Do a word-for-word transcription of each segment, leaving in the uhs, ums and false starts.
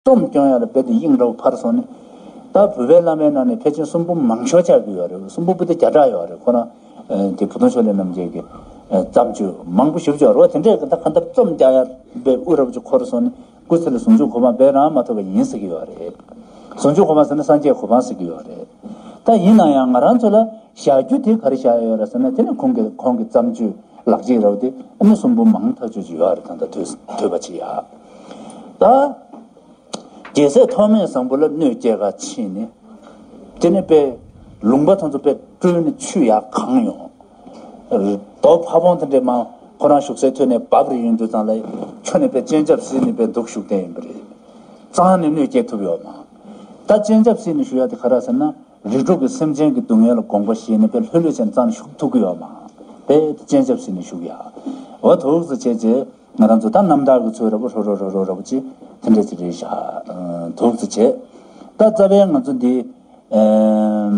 རྩོམ་སྐྱོང་ཡ་ལ་དཔེ་དེ་དབྱིངས་འདྲ་བོ་འཕར་སོང་ནས། ད་བོད་པའི་བླ་མའི་ནང་ནས་ཕལ་ཆེར་གསུང་འབུམ་མང་ཤོས་ཆགས་ཀྱི་ཡོད་རེད། གསུང་འབུམ་པོ་ཏི་བརྒྱ་ཕྲག་ཡོད་རེད། ཁོ་རང་དེ་བུ་སྟོན་ཕྱོགས་ལས་རྣམ་རྒྱལ་གྱི་བརྩམས་ཆོས་མང་པོ་ཞེ་པོ་ཅིག་ཡོད་རེད། དེ་འདྲས་ཀྱི་ད་གང་ལྟར་རྩོམ་རྒྱག་ཡ་དཔེ་དབུ་རབ་ཅིག་འཁོར་སོང་ནས། སྐུ་ཚེ་ལ་ཟུང་འཇུག་གོ་འཕང་དཔེ་རང་མ་ཐོབ་པ་ཡིན་ཟེར་གྱི་ཡོད་རེད། ཟུང་འཇུག་གོ་འཕང་ཟེར་ན་སངས་རྒྱས་གོ་འཕང་ཟེར་གྱི་ཡོད་རེད། ད་ཡིན་ན་ཡང་ང་རང་ཚོ་ལ་བཞག་རྒྱུ་དེ་ག་རེ་བཞག་ཡོད་རེད་ཟེར་ན། དེ་ནི་ཁོང་གི་ཁོང་གི་བརྩམས་ཆོས་ལག་རྗེས་རབ་དེ་ཨ་ནི་གསུང་འབུམ་མང་ཐག་ཆོད་ཅིག་ཡོད་རེད། ད་ལྟ་ཐོས་ཐོས་པ་ཅིག་ཡ། ད་རྒྱལ་སྲས་ཐོགས་མེད་བཟང་པོ་ལ་གནོད་སྐྱེལ་ག་ཕྱིན་ནས། དེ་ནི་དཔེ་ལུང་པ་ཐམས་ཅད་དཔེ་བཀྲུས་ནས་ཆུ་ཡར་གང་ཡོང་། རྡོ་ཕ་བོང་དེ་འདྲས་མར་ཁོ་རང་བཞུགས་སའི་ཐོད་ནས་བབས་རེ་ཡོང་དུས་ཙང་ལ། ཁྱོན་ནས་དཔེ་སྤྱན་ཆབ་བསིལ་ནས་དཔེ་འདུག་བཞུགས་བསྡད་ཡིན་པ་རེད། གཙང་ནས་གནོད་སྐྱེལ་ཐུབ་ཡོད་མ། ད་སྤྱན་ཆབ་བསིལ་ནས་བཞུགས་ཡ་དེ་ག་རེ་ཟེར་ན། རིགས་དྲུག་གི་སེམས་ཅན་གྱི་སྡུག་བསྔལ་ལ་དགོངས་པ་བཞེས་ནས་དཔེ་ལྷོད་ལྷོད་བྱས་ནས་གཙང་ནས་བཞུགས་ཐུབ་ཀྱི་ཡོད་མ། དཔེ་སྤྱན་ཆབ་བསིལ་ནས་བཞུགས་ཡ། འོ་འདུག་སེ་བྱས་རྗེས། ང་རང་ཚོ་ད་རྣམ་དག་གི་ཚུལ་ར་བོ་ཧྲོ་ཧྲོ་ཧྲོ་ཧྲོ་ར་བོ་ཅིག་དེ་འདྲ་ཅིག་རེད་ཤག་འདུག་སེ་བྱས། ད་རྩ་བའི་ང་ཚོ་འདི་ཨེམ་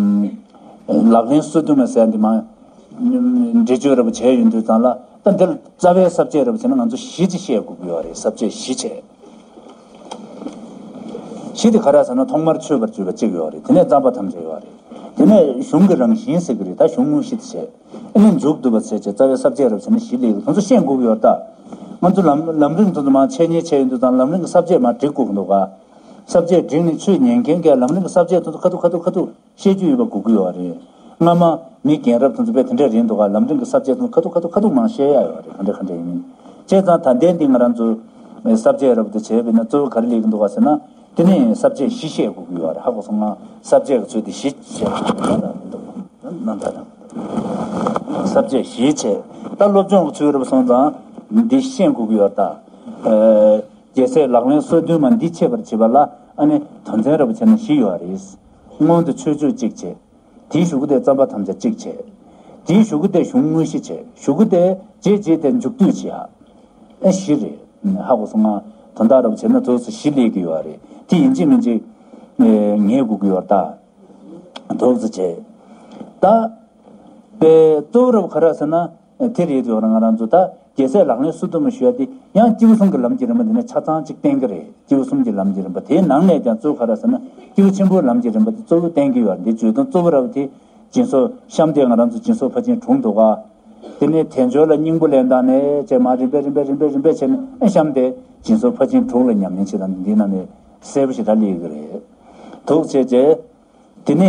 ལག་ལེན་སོ་བདུན་མ་ཟེར་འདི་མ་འགྲེལ་བརྗོད་ར་བོ་བྱས་ཡོང་དུས་ཙང་ལ། ད་འདིར་རྩ་བའི་ས་བཅད་ར་བོ་བྱས་ན་ང་ཚོ་བཞི་ཅིག་བཤད་དགོས་ཀྱི་ཡོད་རེད། ས་བཅད་བཞི་བྱས། བཞི་དེ་ག་རེ་ཟེར་ན། ཐོག་མར་མཆོད་པར་བརྗོད་པ་གཅིག་ཡོད་རེད། དེ་ནས་བརྩམ་པར་དམ་བཅའ་ཡོད་རེད། དེ་ནས་གཞུང་གི་རང་བཞིན་ཟེར་གྱི་རེད། ད་གཞུང་དངོས་གཞི་དེ་བྱས། ཨ་ནི་མཇུག་བསྡུ་བ་ཟེར་བྱས། རྩ་བའི་ས་བཅད་རབ་བྱས་ན་བཞི་ལས་ཀྱི་དོན་ཚོ་ཤེས་དགོས་ཀྱི་ཡོད་ད། ང་ཚོ་ལམ་ལམ་རིམ་དེ་ཚོ་མར་འཆད་ཉན་བྱས་ཡོང་དུས་ཙང་ལམ་རིམ་གྱི་ས་བཅད་མར་སྒྲིག་དགོས་ཀྱི་འདུག་ག་ས་བཅད་སྒྲིག་ནས་ཆོས་ཉན་མཁན་གྱིས་ལམ་རིམ་གྱི་ས་བཅད་དེ་ཚོ་ཁ་ཐུག་ཁ་ཐུག་ཁ་ཐུག་བཤད་རྒྱུ་ཡོད་པ་དགོས་ཀྱི་ཡོད་རེད། སྔ་མ་མི་རྒན་རབས་དེ་ཚོ་དཔེ་དེ་འདྲ་རེད་འདུག་ག་ལམ་རིམ་གྱི་ས་བཅད་དེ་ཚོ་ཁ་ཐུག་ཁ་ཐུག་ཁ་ཐུག་མར་བཤད་ཡ་ཡོད་རེད། ག་འདྲ་ག་འདྲ་ཡིན་མིན། བྱས་ཙང་ད་ལྟའི་འདི་ང་རང་ཚོ་ས་བཅད་རབ་དེ་བྱས་པས་ན་གཙོ་བོ་ག་རེ་ལས་ཀྱི་འདུག་ག་ཟེར་ན། དེ་ནས་ས་བཅད་བཞི་བཤད་དགོས་ཀྱི་ཡོད་རེད། ཧ་གོ་སོང་ང་། ས་བཅད་ཀྱི་ཚུལ་དེ་བཞི་བཤད་དགོས་ཀྱི་ཡོད་རེད། ས་བཅད་བཞི་བྱས། ད་སློབ་སྦྱོང་གི་ཚུལ་རབ་སོང་ཙང་འདི་ཤེས་དགོས་ཀྱི་ཡོད་རེད་ད། ཨ་རྒྱལ་སྲས་ལག་ལེན་སོ་བདུན་མ་འདི་འཆད་པར་བྱེད་པ་ལ་ཨ་ནི་དོན་ཚན་རབ་བྱས་ན་བཞི་ཡོད་རེད། སྔོན་དུ་མཆོད་བརྗོད་གཅིག་བྱས། དེའི་གཞུག་གུ་དེ་བརྩམ་པར་དམ་བཅའ་གཅིག་བྱས། དེའི་གཞུག་གུ་དེ་གཞུང་དངོས་གཞི་བྱས། གཞུག་གུ་དེ་རྗེས་རྗེས་དེ་མཇུག་བསྡུ་བྱས། ཨ་བཞི་རེད། ཧ་གོ་སོང་ང་། དོན་དག་རབ་བྱས་ན་འདུག་སེ་བཞི་ལས་ཀྱི་ཡོད་རེད། དེ་ཡིན་གཅིག་མིན་གཅིག་ངེས་དགོས་ཀྱི་ཡོད་རེད་ད། འདུག་སེ་བྱས། ད་དཔེ་གཙོ་བོ་རབ་ག་རེ་ཟེར་ན། དེ་རེད་དེ། ང་རང་ཚོ་ད་རྒྱལ་སྲས་ལག་ལེན་སོ་བདུན་མ་ཞུ་ཡ་དེ་ཡང་སྐྱེས་བུ་གསུམ་གྱི་ལམ་གྱི་རིམ་པ་འདི་ནས་ཆ་ཚང་གཅིག་བསྟན་གྱི་རེད། སྐྱེས་བུ་གསུམ་གྱི་ལམ་གྱི་རིམ་པ་དེའི་ནང་ནས་ཀྱང་གཙོ་བོ་ག་རེ་ཟེར་ན། སྐྱེས་བུ་ཆེན་པོའི་ལམ་གྱི་རིམ་པ་དེ་གཙོ་བོ་བསྟན་གྱི་ཡོད་རེད། འདི་བརྗོད་དོན་གཙོ་བོ་རབ་དེ། སྦྱིན་སོགས་གཤམ་དེ་ང་རང་ཚོ་སྦྱིན་སོགས་ཕར་ཕྱིན་དྲུག་འདུག་ག་དེ་ནས་དལ་འབྱོར་ལ་སྙིང་པོ་ལེན་སྟངས་ནས་བྱས་མར་རིམ་པས་རིམ་པས་རིམ་པས་རིམ་པས་བྱས་ནས། གཤམ་དེ་སྦྱིན་སོགས་ཕར་ཕྱིན་དྲུག་ལ་ཉམས་ལེན་བྱེད་སྟངས་འདི་ནང་ནས་གསལ་པོ་ཞེ་དྲག་སླེབས་ཀྱི་རེད། འདུག་བྱས་རྗེས། དེ་ནས་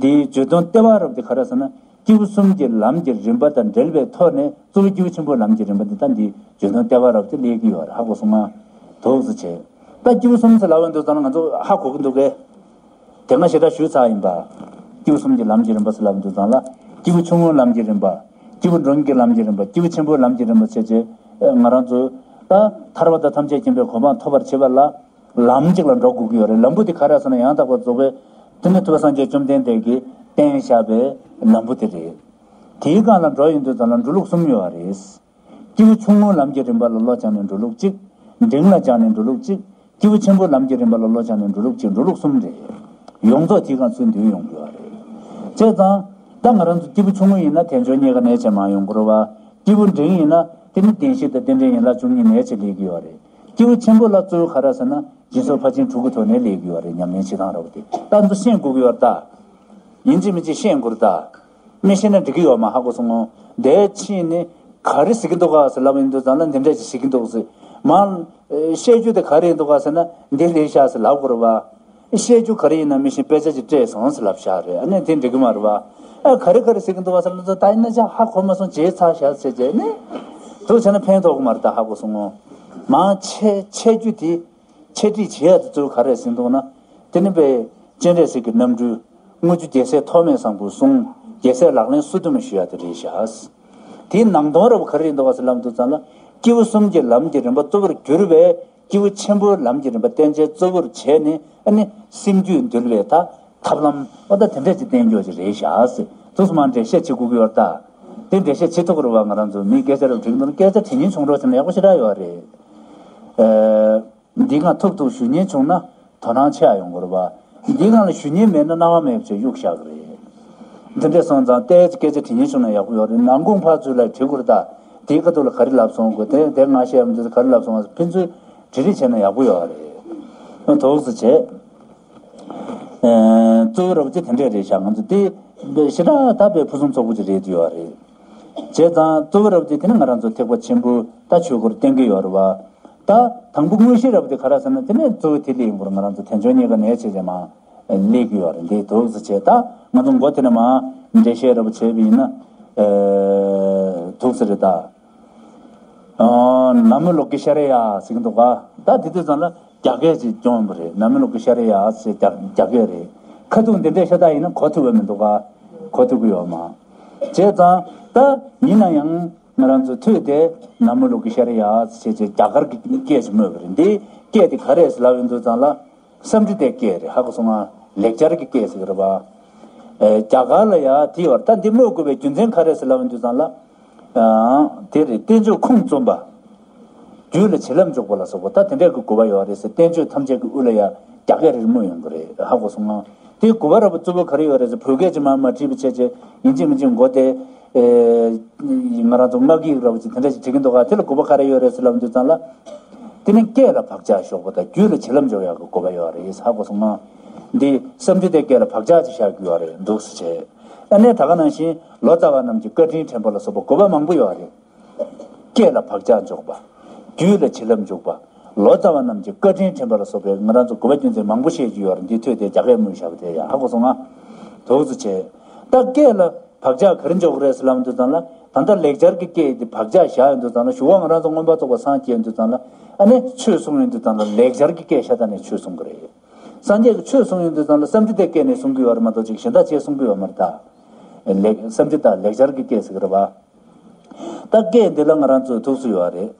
འདིའི་བརྗོད་དོན་ལྟེ་བ་རབ་དེ་ག་རེ་ཟེར་ན། སྐྱེས་བུ་གསུམ་གྱི་ལམ་གྱི་རིམ་པ་དང་འབྲེལ་བའི་ཐོག་ནས་གཙོ་བོ་སྐྱེས་བུ་ཆེན་པོའི་ལམ་གྱི་རིམ་པ་འདི་ད་འདིའི་བརྗོད་དོན་ལྟེ་བ་རབ་དེ་སླེབས་ཀྱི་ཡོད་རེད། ཧ་གོ་སོང་ང་། འདུག་སེ་བྱས། ད་སྐྱེས་བུ་གསུམ་ཟེར་ལབ་པ་འདུག་ཙང་ལ་ང་ཚོ་ཧ་གོ་གི་འདུག་གས། དེ་སྔ་ཞེ་དྲག་ཞུས་ཚར་ཡིན་པ། སྐྱེས་བུ་གསུམ་གྱི་ལམ་གྱི་རིམ་པ་ཟེར་ལབ་པ་འདུག་ཙང་ལ། སྐྱེས་བུ་ཆུང་ངུའི་ལམ་གྱི་རིམ་པ། སྐྱེས་བུ་འབྲིང་གི་ལམ་གྱི་རིམ་པ། སྐྱེས་བུ་ཆེན་པོའི་ལམ་གྱི་རིམ་པ་བྱས་རྗེས། ང་རང་ཚོ་ད་ཐར་པ་དང་ཐམས་ཅད་མཁྱེན་པའི་གོ་འཕང་ཐོབ་པར་བྱེད་པ་ལ། ལམ་གཅིག་ལ་འགྲོ་དགོས་ཀྱི་ཡོད་རེད། ལམ་བུ་དེ་ག་རེ་ཟེར་ན། ཡང་དག་པར་རྫོགས་པའི་དེ་ནི་ཐུབ་པ་སངས་རྒྱས་བཅོམ་ལྡན་འདས་ཀྱིས་བསྟན་བཞག་པའི་ལམ་བུ་དེ་རེད། དེའི་སྒང་ལ་འགྲོ་ཡོང་དུས་ཙམ་ལ་འགྲོ་ལུགས་གསུམ་ཡོད་རེད། སྐྱེས་བུ་ཆུང་ངུའི་ལམ་གྱི་རིམ་པ་ལ་བློ་སྦྱངས་ནས་འགྲོ་ལུགས་གཅིག་འབྲིང་ལ་སྦྱངས་ནས་འགྲོ་ལུགས་གཅིག་སྐྱེས་བུ་ཆེན་པོའི་ལམ་གྱི་རིམ་པ་ལ་བློ་སྦྱངས་ནས་འགྲོ་ལུགས་གཅིག་འགྲོ་ལུགས་གསུམ་རེད། ཡོངས་རྫོགས་དེའི་སྒང་ཚུར་འདུས་ཡོང་གི་ཡོད་རེད། བྱས་ཙང་། ད་ང་རང་ཚོ་སྐྱེས་བུ་ཆུང་ངུ་ཡིན་ན་དལ་འབྱོར་རྙེད་དཀའ་ནས་བྱས་མ་ཡོང་གི་རེད་བ། སྐྱེས་བུ་འབྲིང་ཡིན་ན་དེ་ནི་བདེན་བཞི་དང་རྟེན་འབྲེལ་ཡན་ལག་བཅུ་གཉིས་ནས་བྱས་སླེབས་ཀྱི་ཡོད་རེད། སྐྱེས་བུ་ཆེན་པོ་ལ་གཙོ་བོ་ག་རེ་ཟེར་ན། སྦྱིན་སོགས་ཕར་ཕྱིན་དྲུག་གི་ཐོག་ནས་སླེབས་ཀྱི་ཡོད་རེད། ཉམས་ལེན་བྱེད་སྟངས་ར་བ་དེ་ད་ང་ཚོ་ཤེས་དགོས་ཀྱི་ཡོད་རེད་ད། ཡིན་གཅིག་མིན་གཅིག་ཤེས་དགོས་རེད་ད། མི་ཤེས་ན་འགྲིག་གི་ཡོད་མ། ཧ་གོ་སོང་ངོ་། དེ་ཕྱིན་ནས་ག་རེ་ཟེར་གྱི་འདུག་ག་ཟེར་ལབ་ཡིན་དུས་ཙམ་ལ་འདི་འདྲ་ཞིག་ཟེར་གྱི་འདུག་ཟེར། མ། བཤད་རྒྱུ་དེ་ག་རེ་ཡིན་འདུག་ག་ཟེར་ན། འདི་ལས་ཤག་ཟེར་ལབ་དགོས་རེད་བ། བཤད་རྒྱུ་ག་རེ་ཡིན་ན་མི་ཤེས། དཔེ་ཆ་ཅིག་སྤྲད་སོང་ཟེར་ལབ་ཤག་རེད། ཨ་ནི་དེ་འགྲིག་གི་མ་རེད་བ། ཨ་ག་རེ་ག་རེ་ཟེར་གྱི་འདུག་ག་ཟེར་ལབ་ཚོ་ད་ཡིན་ན་ཅག་ཧ་གོ་མ་སོང་། བརྗེད་ཚར་ཤག་ཟེར་བྱས་ནས། དུ་བྱས་ན་ཕན་ཐོགས་གི་མ་རེད་ད། ཧ་གོ་སོང་ངོ་། མ་འཆད་འཆད་རྒྱུ་དེ། འཆད་ཁྲིད་བྱེད་ཡ་དེ་གཙོ་བོ་ག་རེ་ཟེར་འདུག་ན། དེ་ནི་དཔེ་སྤྱན་རས་གཟིགས་ཀྱི་རྣམ་སྤྲུལ་དངུལ་ཆུ་རྒྱལ་སྲས་ཐོགས་མེད་བཟང་པོའི་གསུང་། རྒྱལ་སྲས་ལག་ལེན་སོ་བདུན་མ་ཞུ་ཡ་དེ་རེད་ཤག་དེའི་ནང་དོན་ར་བ་ག་རེ་ཡིན་འདུག་ག་ཟེར་ལབ་འདུག་ཙང་ལ། སྐྱེས་བུ་གསུམ་གྱི་ལམ་གྱི་རིམ་པ་གཙོ་བོར་གྱུར་པའི་སྐྱེས་བུ་ཆེན་པོའི་ལམ་གྱི་རིམ་པ་བསྟན་བྱའི་གཙོ་བོར་བྱས་ནས། ཨ་ནི་སེམས་རྒྱུད་འདུལ་བའི་ད་ཐབས་ལམ་འོ་ད་དེ་འདྲ་ཅིག་བསྟན་རྒྱུ་ཅིག་རེད་ཤག་ཟེར། དུས་སུ་མ་འགྲེལ་བཤད་བྱེད་དགོས་ཀྱི་ཡོད་རེད་ད། དེ་འགྲེལ་བཤད་བྱེད་ཐུབ་ཀྱི་རེད་བ། ང་རང་ཚོ་མིའི་སྐད་ཆ་རབ་དྲིས་ཀྱི་འདུག་ན། སྐད་ཆ་དྲི་མཁན་བྱུང་རོགས་བྱས་ན་ཡག་པོ་ཞེ་དྲག་ཡོད་རེད། ཨ། འདི་སྒང་ཐུག་ཐུག་ཞུ་མཁན་བྱུང་ན་དོ་སྣང་ཆེ་བ་ཡོང་གི་རེད་བ། འདི་སྒང་ལ་ཞུ་མཁན་མེད་ན་སྣང་བ་མེད་པ་བྱས་གཡུག་བཞག་གི་རེད། འདི་འདྲས་སོང་ཙང་ཏོག་ཙམ་སྐད་ཆ་དྲི་མཁན་བྱུང་ན་ཡག་པོ་ཡོད་རེད། ནང་ཁུངས་ཕར་ཚུར་ལ་དྲི་དགོས་རེད་ད། དེའི་ཁ་ཐུག་ལ་ག་རེ་ལབ་སོང་དགོས། དེ་དེ་སྔ་བཤད་པ་འདི་ག་རེ་ལབ་སོང་བ་ཕན་ཚུན་དྲི་རེས་བྱས་ན་ཡག་པོ་ཡོད་རེད། དོགས་སུ་བྱས། ཨེ། གཙོ་བོ་རབ་ཅིག་དེ་འདྲས་རེད་ཤག་ང་ཚོ་དེ་ཞེ་དྲག་ད་དཔེ་ཕུན་སུམ་ཚོགས་པོ་ཅིག་རེད་ཡོད་རེད། བྱས་ཙང་གཙོ་བོ་རབ་ཅིག་དེ་ནི་ང་རང་ཚོ་ཐེག་པ་ཆེན་པོ་ད་ཆོས་སྐོར་བསྟན་གྱི་ཡོད་རེད་བ། ད་དང་པོ་དངོས་གཞི་རབ་དེ་ག་རེ་ཟེར་ན་དེ་ནས་གཙོ་བོ་དེ་ལས་ཡིན་པར་ང་རང་ཚོ་དལ་འབྱོར་རྙེད་དཀའ་ནས་བྱས་བྱས་མ་ལས་ཀྱི་ཡོད་རེད། འདི་དོགས་སུ་བྱས་ད་ང་ཚོ་མགོ་དེ་ནས་མ་འགྲེལ་བཤད་རབ་བྱས་པ་ཡིན་ན་དོགས་སུ་རེད་ད། ཨ། ན་མོ་ལོ་ཀེ་ཤྭ་ར་ཡ་ཟེར་གྱི་འདུག་ག་ད་དེ་དུས་ཙམ་ལ་རྒྱ་སྐད་ཅིག་སྦྱོང་བ་རེད། ན་མོ་ལོ་ཀེ་ཤྭ་ར་ཡ་ཟེར་རྒྱ་རྒྱ་སྐད་རེད། ཁ་ཐུག་འདི་འདྲས་ཤ་སྟག་ཡིན་ན་གོ་ཐུབ་པ་མི་འདུག་ག་གོ་ཐུབ་ཀྱི་ཡོད་མ། བྱས་ཙང་ད་ཡིན་ན་ཡང་ང་རང་ཚོ་ཐོས་ཏེ་ན་མོ་ལོ་ཀེ་ཤྭ་ར་ཡ་ཟེར་བྱས་རྒྱ་གར་གྱི་སྐད་ཅིག་སྨོས་པ་རེད། འདི་སྐད་དེ་ག་རེད་ཟེར་ལབ་ཡོང་དུས་ཙམ་ལ། སཾ་སྐྲྀ་ཏའི་སྐད་རེད། ཧ་གོ་སོང་ང་། ལེགས་སྦྱར་གྱི་སྐད་ཟེར་གྱི་རེད་པ། ཨེ། རྒྱ་གར་ལ་ཡ་དེ་ཡོད་རེད། ད་འདི་སྨོས་དགོས་པའི་རྒྱུ་མཚན་ག་རེ་ཟེར་ལབ་ཡོང་དུས་ཙམ་ལ། ཨ། དེ་རེད། བསྟན་བཅོས་ཁུངས་རྩོམ་པ། རྒྱུད་ལ་བྱིན་རླབས་འཇུག་པ་ལ་སོགས་པ་ད་དེ་འདྲས་ཀྱི་དགོས་པ་ཡོད་རེད་ཟེར། བསྟན་བཅོས་ཐམས་ཅད་ཀྱི་དབུ་ལ་ཡ་རྒྱ་སྐད་རེ་སྨོས་ཡོང་གི་རེད། ཧ་གོ་སོང་ང་། དེའི་དགོས་པ་ར་བ་གཙོ་བོ་ག་རེ་ཡོད་རེད་ཟེར། བོད་སྐད་ཅིག་མ་མ་བྲིས་པ་བྱས་བྱས་ཡིན་གཅིག་མིན་གཅིག་མགོ་དེ། ཨེ། ང་རང་ཚོ་སྔགས་ཡིག་ར་བ་ཅིག་དེ་འདྲ་ཞིག་བྲིས་ཀྱི་འདུག་ག་དེ་ལ་དགོས་པ་ག་རེ་ཡོད་རེད་ཟེར་ལབ་དུས་ཙམ་ལ། དེ་ནི་སྐད་ལ་བག་ཆགས་ཞོག་པ་དང་རྒྱུད་ལ་བྱིན་རླབས་འཇོག་ཡག་གི་དགོས་པ་ཡོད་རེད། ཧ་གོ་སོང་ང་། འདི་སཾ་སྐྲྀ་ཏའི་སྐད་ལ་བག་ཆགས་ཅིག་བཞག་རྒྱུ་ཡོད་རེད་འདུག་སེ་བྱས། ཨ་ནི་ད་ག་ནང་བཞིན་ལོ་ཙཱ་བ་རྣམས་ཀྱི་བཀའ་དྲིན་དྲན་པ་ལ་སོགས་པ་དགོས་པ་མང་པོ་ཡོད་རེད། སྐད་ལ་བག་ཆགས་འཇོག་པ། རྒྱུད་ལ་བྱིན་རླབས་འཇུག་པ། ལོ་ཙཱ་བ་རྣམས་ཀྱི་བཀའ་དྲིན་དྲན་པ་ལ་སོགས་པའི་ང་རང་ཚོ་དགོས་པ་རྒྱུ་མཚན་མང་པོ་བཤད་རྒྱུ་ཡོད་རེད། འདི་ཐོས་ཏེ་རྒྱ་སྐད་སྨོས་བཞག་པ་དེ་ཡང་ཧ་གོ་སོང་ང་། དོགས་སུ་བྱས། ད་སྐད་ལ་བག་ཆགས་ག་རེ་འཇོག་གི་རེད་ཟེར་ལབ་དུས་ཙམ་ལ། ད་ལྟ་ལེགས་སྦྱར་གྱི་སྐད་དེ་བག་ཆགས་བཞག་ཡོང་དུས་ཙམ་ལ། གཞུག་གུ་ང་རང་ཚོ་མངོན་པར་རྫོགས་པར་སངས་རྒྱས་ཡོང་དུས་ཙམ་ལ། ཨ་ནི་ཆོས་གསུང་ཡོང་དུས་ཙམ་ལ་ལེགས་སྦྱར་གྱི་སྐད་ཤ་སྟག་ནས་ཆོས་གསུང་གི་རེད། སངས་རྒྱས་ཀྱིས་ཆོས་གསུང་ཡོང་དུས་ཙམ་ལ་སཾ་སྐྲྀ་ཏའི་སྐད་ནས་གསུང་གི་ཡོད་རེད་མ་གཏོགས་ཅིག་གཞན་དག་ཅིག་གསུང་གི་ཡོད་མ་རེད་ད། ལེགས་སཾ་སྐྲྀ་ཏ་ལེགས་སྦྱར་གྱི་སྐད་ཟེར་གི་རེད་པ། ད་སྐད་འདི་ལ་ང་རང་ཚོས་ཐུགས་སུ་ཡོད་རེད།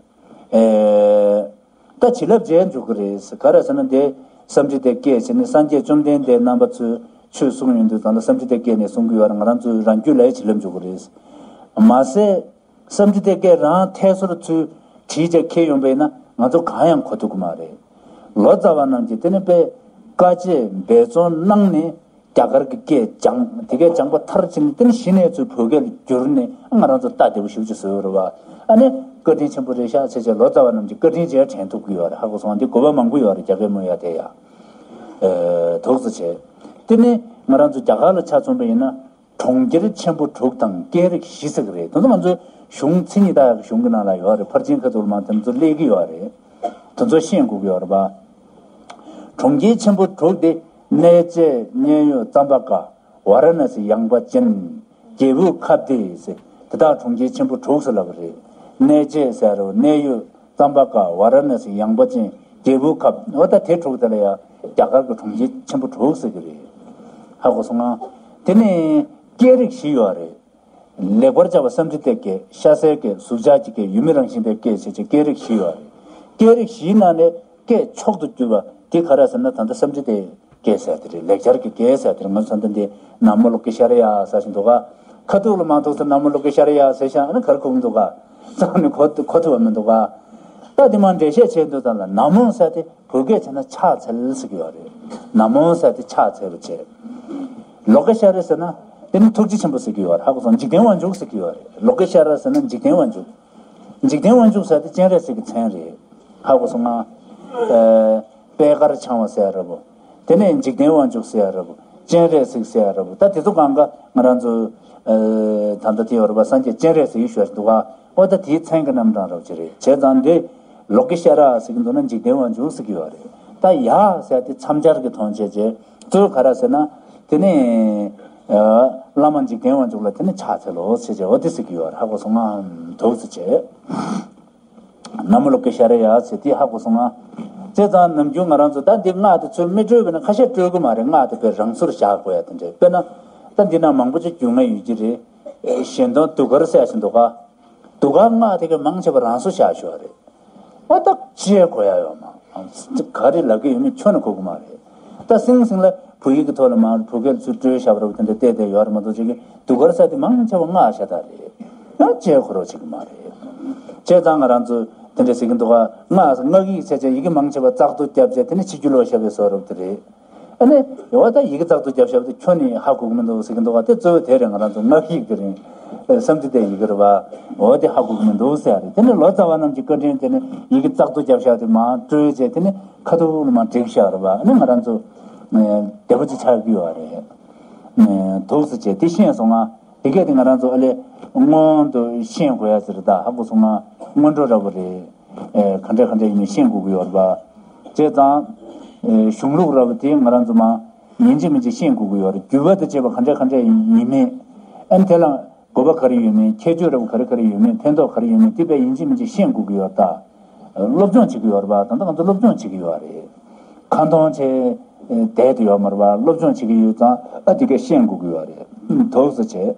ཨེ། ད་བྱིན་རླབས་འཇལ་འཇུག་གི་རེད། ག་རེ་ཟེར་ན་འདི་སཾ་སྐྲྀ་ཏའི་སྐད་ཟེར་ནས་སངས་རྒྱས་བཅོམ་ལྡན་འདས་རྣམ་པ་ཚོས་ཆོས་གསུང་ཡོང་དུས་ཙམ་ལ་སཾ་སྐྲྀ་ཏའི་སྐད་ནས་གསུང་གི་ཡོད་རེད། ང་རང་ཚོའི་རང་རྒྱུད་ལ་ཡང་བྱིན་རླབས་འཇུག་གི་རེད། མ་ཟད། སཾ་སྐྲྀ་ཏའི་སྐད་རང་ཐད་སོར་ཚུར་བྲིས་བྱས་འཁྱེར་ཡོང་པས་ན་ང་ཚོ་གང་ཡང་གོ་ཐུབ་ཀྱི་མ་རེད། ལོ་ཙཱ་བ་རྣམས་ཀྱིས་དེ་ནི་དཔེ་དཀའ་སྤྱད་འབད་བརྩོན་གནང་ནས་རྒྱ་གར་གྱི་སྐད་སྦྱངས། དེ་སྐད་སྦྱངས་པ་མཐར་ཕྱིན་ནས་དེ་ནི་གཞི་ནས་ཚུར་བོད་སྐད་ལ་བསྒྱུར་ནས་ང་རང་ཚོ་སྟབས་བདེ་པོ་ཞེ་པོ་ཅིག་བཟོས་ཡོད་རེད་བ། ཨ་ནི་བཀའ་དྲིན་ཆེན་པོ་རེད་ཤག་ཟེར་བྱས་ལོ་ཙཱ་བ་རྣམས་ཀྱི་བཀའ་དྲིན་རྗེས་དྲན་ཐུབ་ཀྱི་ཡོད་རེད། ཧ་གོ་སོང་། འདི་དགོས་པ་མང་པོ་ཡོད་རེད། རྒྱ་སྐད་སྨོས་ཡ་དེ་ཡ། ཨེ། དོགས་སུ་བྱས། དེ་ནི་ང་རང་ཚོ་རྒྱ་གར་ལ་ཆ་མཚོན་པ་ཡིན་ན། གྲོང་ཁྱེར་ཆེན་པོ་དྲུག་དང་སྐད་རིགས་བཞི་ཟེར་གྱི་རེད། དེ་ཚོ་ང་ཚོའི་གཞུང་མཚན་ཉིད་དག་ཡག་གི་གཞུང་གི་ནང་ལ་ཡོད་རེད། ཕར་ཕྱིན་ཁ་ཐུག་ལ་མ་དེ་ཚོ་སླེབས་ཀྱི་ཡོད་རེད། དེ་ཚོ་ཤེས་དགོས་ཀྱི་ཡོད་རེད་པ། གྲོང་ཁྱེར་ཆེན་པོ་དྲུག་སྟེ། གནས་བཅས་མཉན་ཡོད་ཙམ་པ་ཀ། ཝཱ་ར་ཎ་སི་ཡངས་པ་ཅན། རྒྱལ་པོའི་ཁབ་སྟེ་ཟེར། དེ་དག་གྲོང་ཁྱེར་ཆེན་པོ་དྲུག་ཟེར་ལབ་པ་རེད། གནས་བཅས་ཟེར་རོ། གནས་ཡོད། ཙམ་པ་ཀ། ཝཱ་ར་ཎ་སི། ཡངས་པ་ཅན། རྒྱལ་པོའི་ཁབ། འོ་ད་དེ་དྲུག་དེ་ལ་ཡང་རྒྱ་གར་གྱི་གྲོང་ཁྱེར་ཆེན་པོ་དྲུག་ཟེར་གྱི་རེད། ཧ་གོ་སོང་ང་། དེ་ནས་སྐད་རིགས་བཞི་ཡོད་རེད། ལེགས་པར་སྦྱར་བ་སཾ་སྐྲྀ་ཏའི་སྐད། ཤ་ཟའི་སྐད། གཟུགས་ཅན་གྱི་སྐད། ཡུལ་མི་རང་བཞིན་པའི་སྐད་བྱས་ཀྱི་སྐད་རིགས་བཞི་ཡོད་རེད། སྐད་རིགས་བཞིའི་ནང་ནས་སྐད་མཆོག་ཏུ་གྱུར་པ་དེ་ག་རེ་ཟེར་ན་ད་ལྟ་སཾ་སྐྲྀ་ཏའི་སྐད་ཟེར་དེ་རེད། ལེགས་སྦྱར་གྱི་སྐད་ཟེར་དེ་རེད། ང་ཚོ་ད་ལྟ་འདི་ན་མོ་ལོ་ཀེ་ཤྭ་ར་ཡ་ཟེར་བཞིན་འདུག་ག་ཁ་ཐུག་ལ་མ་ཐུག་ཚེ་ན་མོ་ལོ་ཀེ་ཤྭ་ར་ཡ་ཟེར་བཞག་ཨ་ནི་གར་ཁུག་འདུག་ག་རྩ་ནས་གོ་གོ་ཐུབ་པ་མི་འདུག་ག་ད་དེ་མ་འགྲེལ་བཤད་བྱས་འདུག་ཙང་ལ་ན་མོ་ཟེར་དེ་བོད་སྐད་བྱས་ན་ཕྱག་འཚལ་ཟེར་གྱི་ཡོད་རེད། ན་མོ་ཟེར་དེ་ཕྱག་འཚལ་བ་བྱས། ལོ་ཀེ་ཤྭ་ར་ཟེར་ན་དེ་ནི་ཐུགས་རྗེ་ཆེན་པོ་ཟེར་གྱི་ཡོད་རེད། ཧ་གོ་སོང་། འཇིག་རྟེན་དབང་ཕྱུག་ཟེར་གྱི་ཡོད་རེད། ལོ་ཀེ་ཤྭ་ར་ཟེར་ན་འཇིག་རྟེན་དབང་ཕྱུག་འཇིག་རྟེན་དབང་ཕྱུག་ཟེར་དེ་སྤྱན་རས་གཟིགས་ཀྱི་མཚན་རེད། ཧ་གོ་སོང་ང་། ཨེ། པད་དཀར་འཆང་བ་ཟེར་ཡ་འདྲ་པོ། དེ་ནས་འཇིག་རྟེན་དབང་ཕྱུག་ཟེར་ཡ་འདྲ་པོ། སྤྱན་རས་གཟིགས་ཟེར་ཡ་འདྲ་པོ། ད་དེ་ཚོ་གང་ག་ང་རང་ཚོ། ཨེ། ད་ལྟ་དེ་ཡོད་རེད་པ། སངས་རྒྱས་སྤྱན་རས་གཟིགས་ཞུ་བ་ཞིག་འདུག་ག་འོ་ད་དེའི་མཚན་གྱི་རྣམ་གྲངས་འདྲ་པོ་ཅིག་རེད། བྱས་ཙང་འདི་ལོ་ཀེ་ཤྭ་ར་ཟེར་གྱི་འདུག་ན་འཇིག་རྟེན་དབང་ཕྱུག་ཟེར་གྱི་ཡོད་རེད། ད་ཡ་ཟེར་དེ་མཚམས་སྦྱར་གྱི་དོན་བྱས་རྗེས་གཙོ་བོ་ག་རེ་ཟེར་ན། དེ་ནས་ཨ། བླ་མ་འཇིག་རྟེན་དབང་ཕྱུག་ལ་དེ་ནས་ཕྱག་འཚལ་ལོ་ཟེར་བྱས་འོ་དེ་ཟེར་གྱི་ཡོད་རེད། ཧ་གོ་སོང་ངམ། འདུག་སེ་བྱས། ན་མོ་ལོ་ཀེ་ཤྭ་ར་ཡ་ཟེར་དེ་ཧ་གོ་སོང་ང་། བྱས་ཙང་ནམ་རྒྱུན་ང་རང་ཚོ་ད་འདི་སྔགས་དེ་ཚུར་མི་དཀྲོལ་བས་ན་ཁ་ཤས་དཀྲོལ་གི་མ་རེད། སྔགས་དེ་དཔེ་རང་སོར་བཞག་དགོས་ཡ་དེ་འདྲས། དཔེར་ན་ད་འདི་ན་མང་པོ་ཅིག་རྒྱུས་མངའ་ཡོད་ཀྱི་རེད། གཞན་དོན་གདུགས་དཀར་ཟེར་བཞིན་འདུག་ག་འདུག་ག་སྔགས་དེ་ག་མང་ཆེ་བ་རང་སོར་བཞག་ཤོག་རེད། ཨ་ད་ཅི་གོ་ཡ་ཡོད་མ། ག་རེ་ལབ་ཀྱི་ཡོད་མེད་ཁྱོན་ནས་གོ་གི་མ་རེད། ད་སིང་སིང་ལ་བོད་ཡིག་གི་ཐོག་ལ་མ་བོད་སྐད་ཚུར་སྤྲོད་བཞག་པ་རེད་དེ་འདྲ་བལྟས་བསྡད་ཡོད་རེད་མ་གཏོགས་ཅིག་གི་གདུགས་དཀར་ཟེར་དེ་མང་ཆེ་བ་སྔགས་ཤ་སྟག་རེད། ཡང་ཅི་གོ་རོགས་བྱེད་ཀྱི་མ་རེད། བྱས་ཙང་ང་རང་ཚོ་དེ་འདྲ་ཟེར་གྱི་འདུག་ག་སྔགས་སྔགས་ཡིག་བྱས་བྱས་ཡི་གེ་མང་ཆེ་བ་བཙག་འཐུ་བརྒྱབ་བྱས་དེ་ནས་ཕྱི་རྒྱུད་ལོག་བཞག་པའི་བཟོ་འདྲ་པོ་དེ་རེད། ཨ་ནི་འོ་ད་ཡི་གེ་ཙག་ཏུ་བརྒྱབ་བཞག་པ་དེ་ཁྱོན་ནས་ཧ་གོ་གི་མི་འདུག་ཟེར་གི་འདུག་བ། དེ་གཙོ་བོ་དེ་རེད། ང་རང་ཚོ་སྔགས་ཡིག་དེ་རིང་སཾ་སྐྲྀ་ཏའི་ཡི་གེ་རེད་བ། འོ་དེ་ཧ་གོ་གི་མི་འདུག་ཟེར་ཡ་རེད། དེ་ནས་ལོ་ཙཱ་བ་རྣམས་ཀྱི་བཀའ་དྲིན་དེ་ནི་ཡི་གེ་ཙག་ཏུ་བརྒྱབ་བཞག་དེ་མར་བཀྲུས་བྱས། དེ་ནི་ཁ་ཐུག་ལ་མར་བསྒྲིགས་བཞག་རེད་བ། ཨ་ནི་ང་རང་ཚོ་བདེ་པོ་ཅིག་ཆགས་ཀྱི་ཡོད་རེད། འདུག་ཟེར་བྱས་དེ་ཤེས་སོང་ང་། དེ་གས་དེ་ང་རང་ཚོ་ཨ་ལས་སྔོན་དུ་ཤེས་དགོས་ཡ་ཟེར། ད་ཧ་གོ་སོང་ང་། སྔོན་འགྲོ་འདྲ་པོ་རེད། ཨེ་ག་འདྲ་ག་འདྲ་ཡིན་མིན་ཤེས་དགོས་ཀྱི་ཡོད་རེད་པ། བྱས་ཙང་། ཨེ་གཞུང་ལུགས་འདྲ་པོ་དེ་ང་རང་ཚོ་མ་ཡིན་གཅིག་མིན་གཅིག་ཤེས་དགོས་ཀྱི་ཡོད་རེད། བརྒྱུད་པ་དང་བཅས་པ་ག་འདྲ་ག་འདྲ་ཡིན་མིན། ཨ་ནི་དེ་ལ་དགོས་པ་ག་རེ་ཡོད་མིན། ཁྱད་ཆོས་འདྲ་པོ་ག་རེ་ག་རེ་ཡོད་མིན། ཕན་ཐོགས་ག་རེ་ཡོད་མིན། དེ་དཔེ་ཡིན་གཅིག་མིན་གཅིག་ཤེས་དགོས་ཀྱི་ཡོད་རེད་ད། སློབ་སྦྱོང་བྱེད་ཀྱི་ཡོད་རེད་པ། ད་ལྟ་ང་ཚོ་སློབ་སྦྱོང་བྱེད་ཀྱི་ཡོད་རེད། ཁ་འདོན་བྱས་བསྡད་དེ་ཡོད་མ་རེད་པ། སློབ་སྦྱོང་བྱེད་ཀྱི་ཡོད་ཙང་ཨ་དེ་གས་ཤེས་དགོས་ཀྱི་ཡོད་རེད། འདུག་ཟེར་བྱས།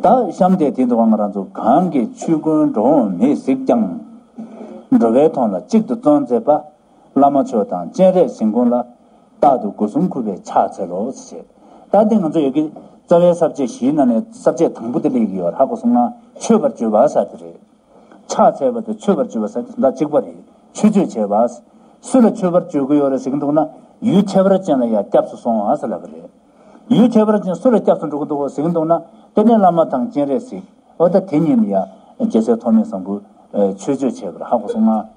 ད་གཤམ་དེ་དེ་འདུག་ག་ང་རང་ཚོ་གང་གི་ཆོས་ཀུན་འགྲོ་འོང་མེད་གཟིགས་ཀྱང་། འགྲོ་བའི་དོན་ལ་གཅིག་ཏུ་བརྩོན་མཛད་པ། བླ་མ་མཆོག་དང་སྤྱན་རས་གཟིགས་མགོན་ལ། རྟག་ཏུ་སྒོ་གསུམ་གུས་པས་ཕྱག་འཚལ་ལོ་ཟེར། ད་འདི་ང་ཚོ་ཡོད་ཀྱི་རྩ་བའི་ས་བཅད་བཞིའི་ནང་ནས་ས་བཅད་དང་པོ་དེ་སླེབས་ཀྱི་ཡོད་རེད། ཧ་གོ་སོང་ང་། མཆོད་པར་བརྗོད་པ་ཟེར་དེ་རེད། ཕྱག་འཚལ་བ་དང་མཆོད་པར་བརྗོད་པ་ཟེར་དེ་ད་གཅིག་པ་རེད། མཆོད་བརྗོད་བྱས་པ། སུ་ལ་མཆོད་པར་བརྗོད་ཀྱི་ཡོད་རེད་ཟེར་གྱི་འདུག་ན། ཡུལ་ཁྱད་པར་ཅན་ལ་ཡང་སྐྱབས་སུ་སོང་བ་ཟེར་ལབ་པ་རེད། ཡུལ་ཁྱད་པར་ཅན་སུ་ལ་སྐྱབས་སུ་འགྲོ་གི་འདུག་ཟེར་གྱི་འདུག་ན། དེ་ནས་བླ་མ་དང་སྤྱན་རས་གཟིགས། འོ་ད་དེ་གཉིས་ནི་ཡང་རྒྱལ་སྲས་ཐོགས་མེད་བཟང་པོས་མཆོད་བརྗོད་བྱས་པར་ཧ་གོ་སོང་ང་།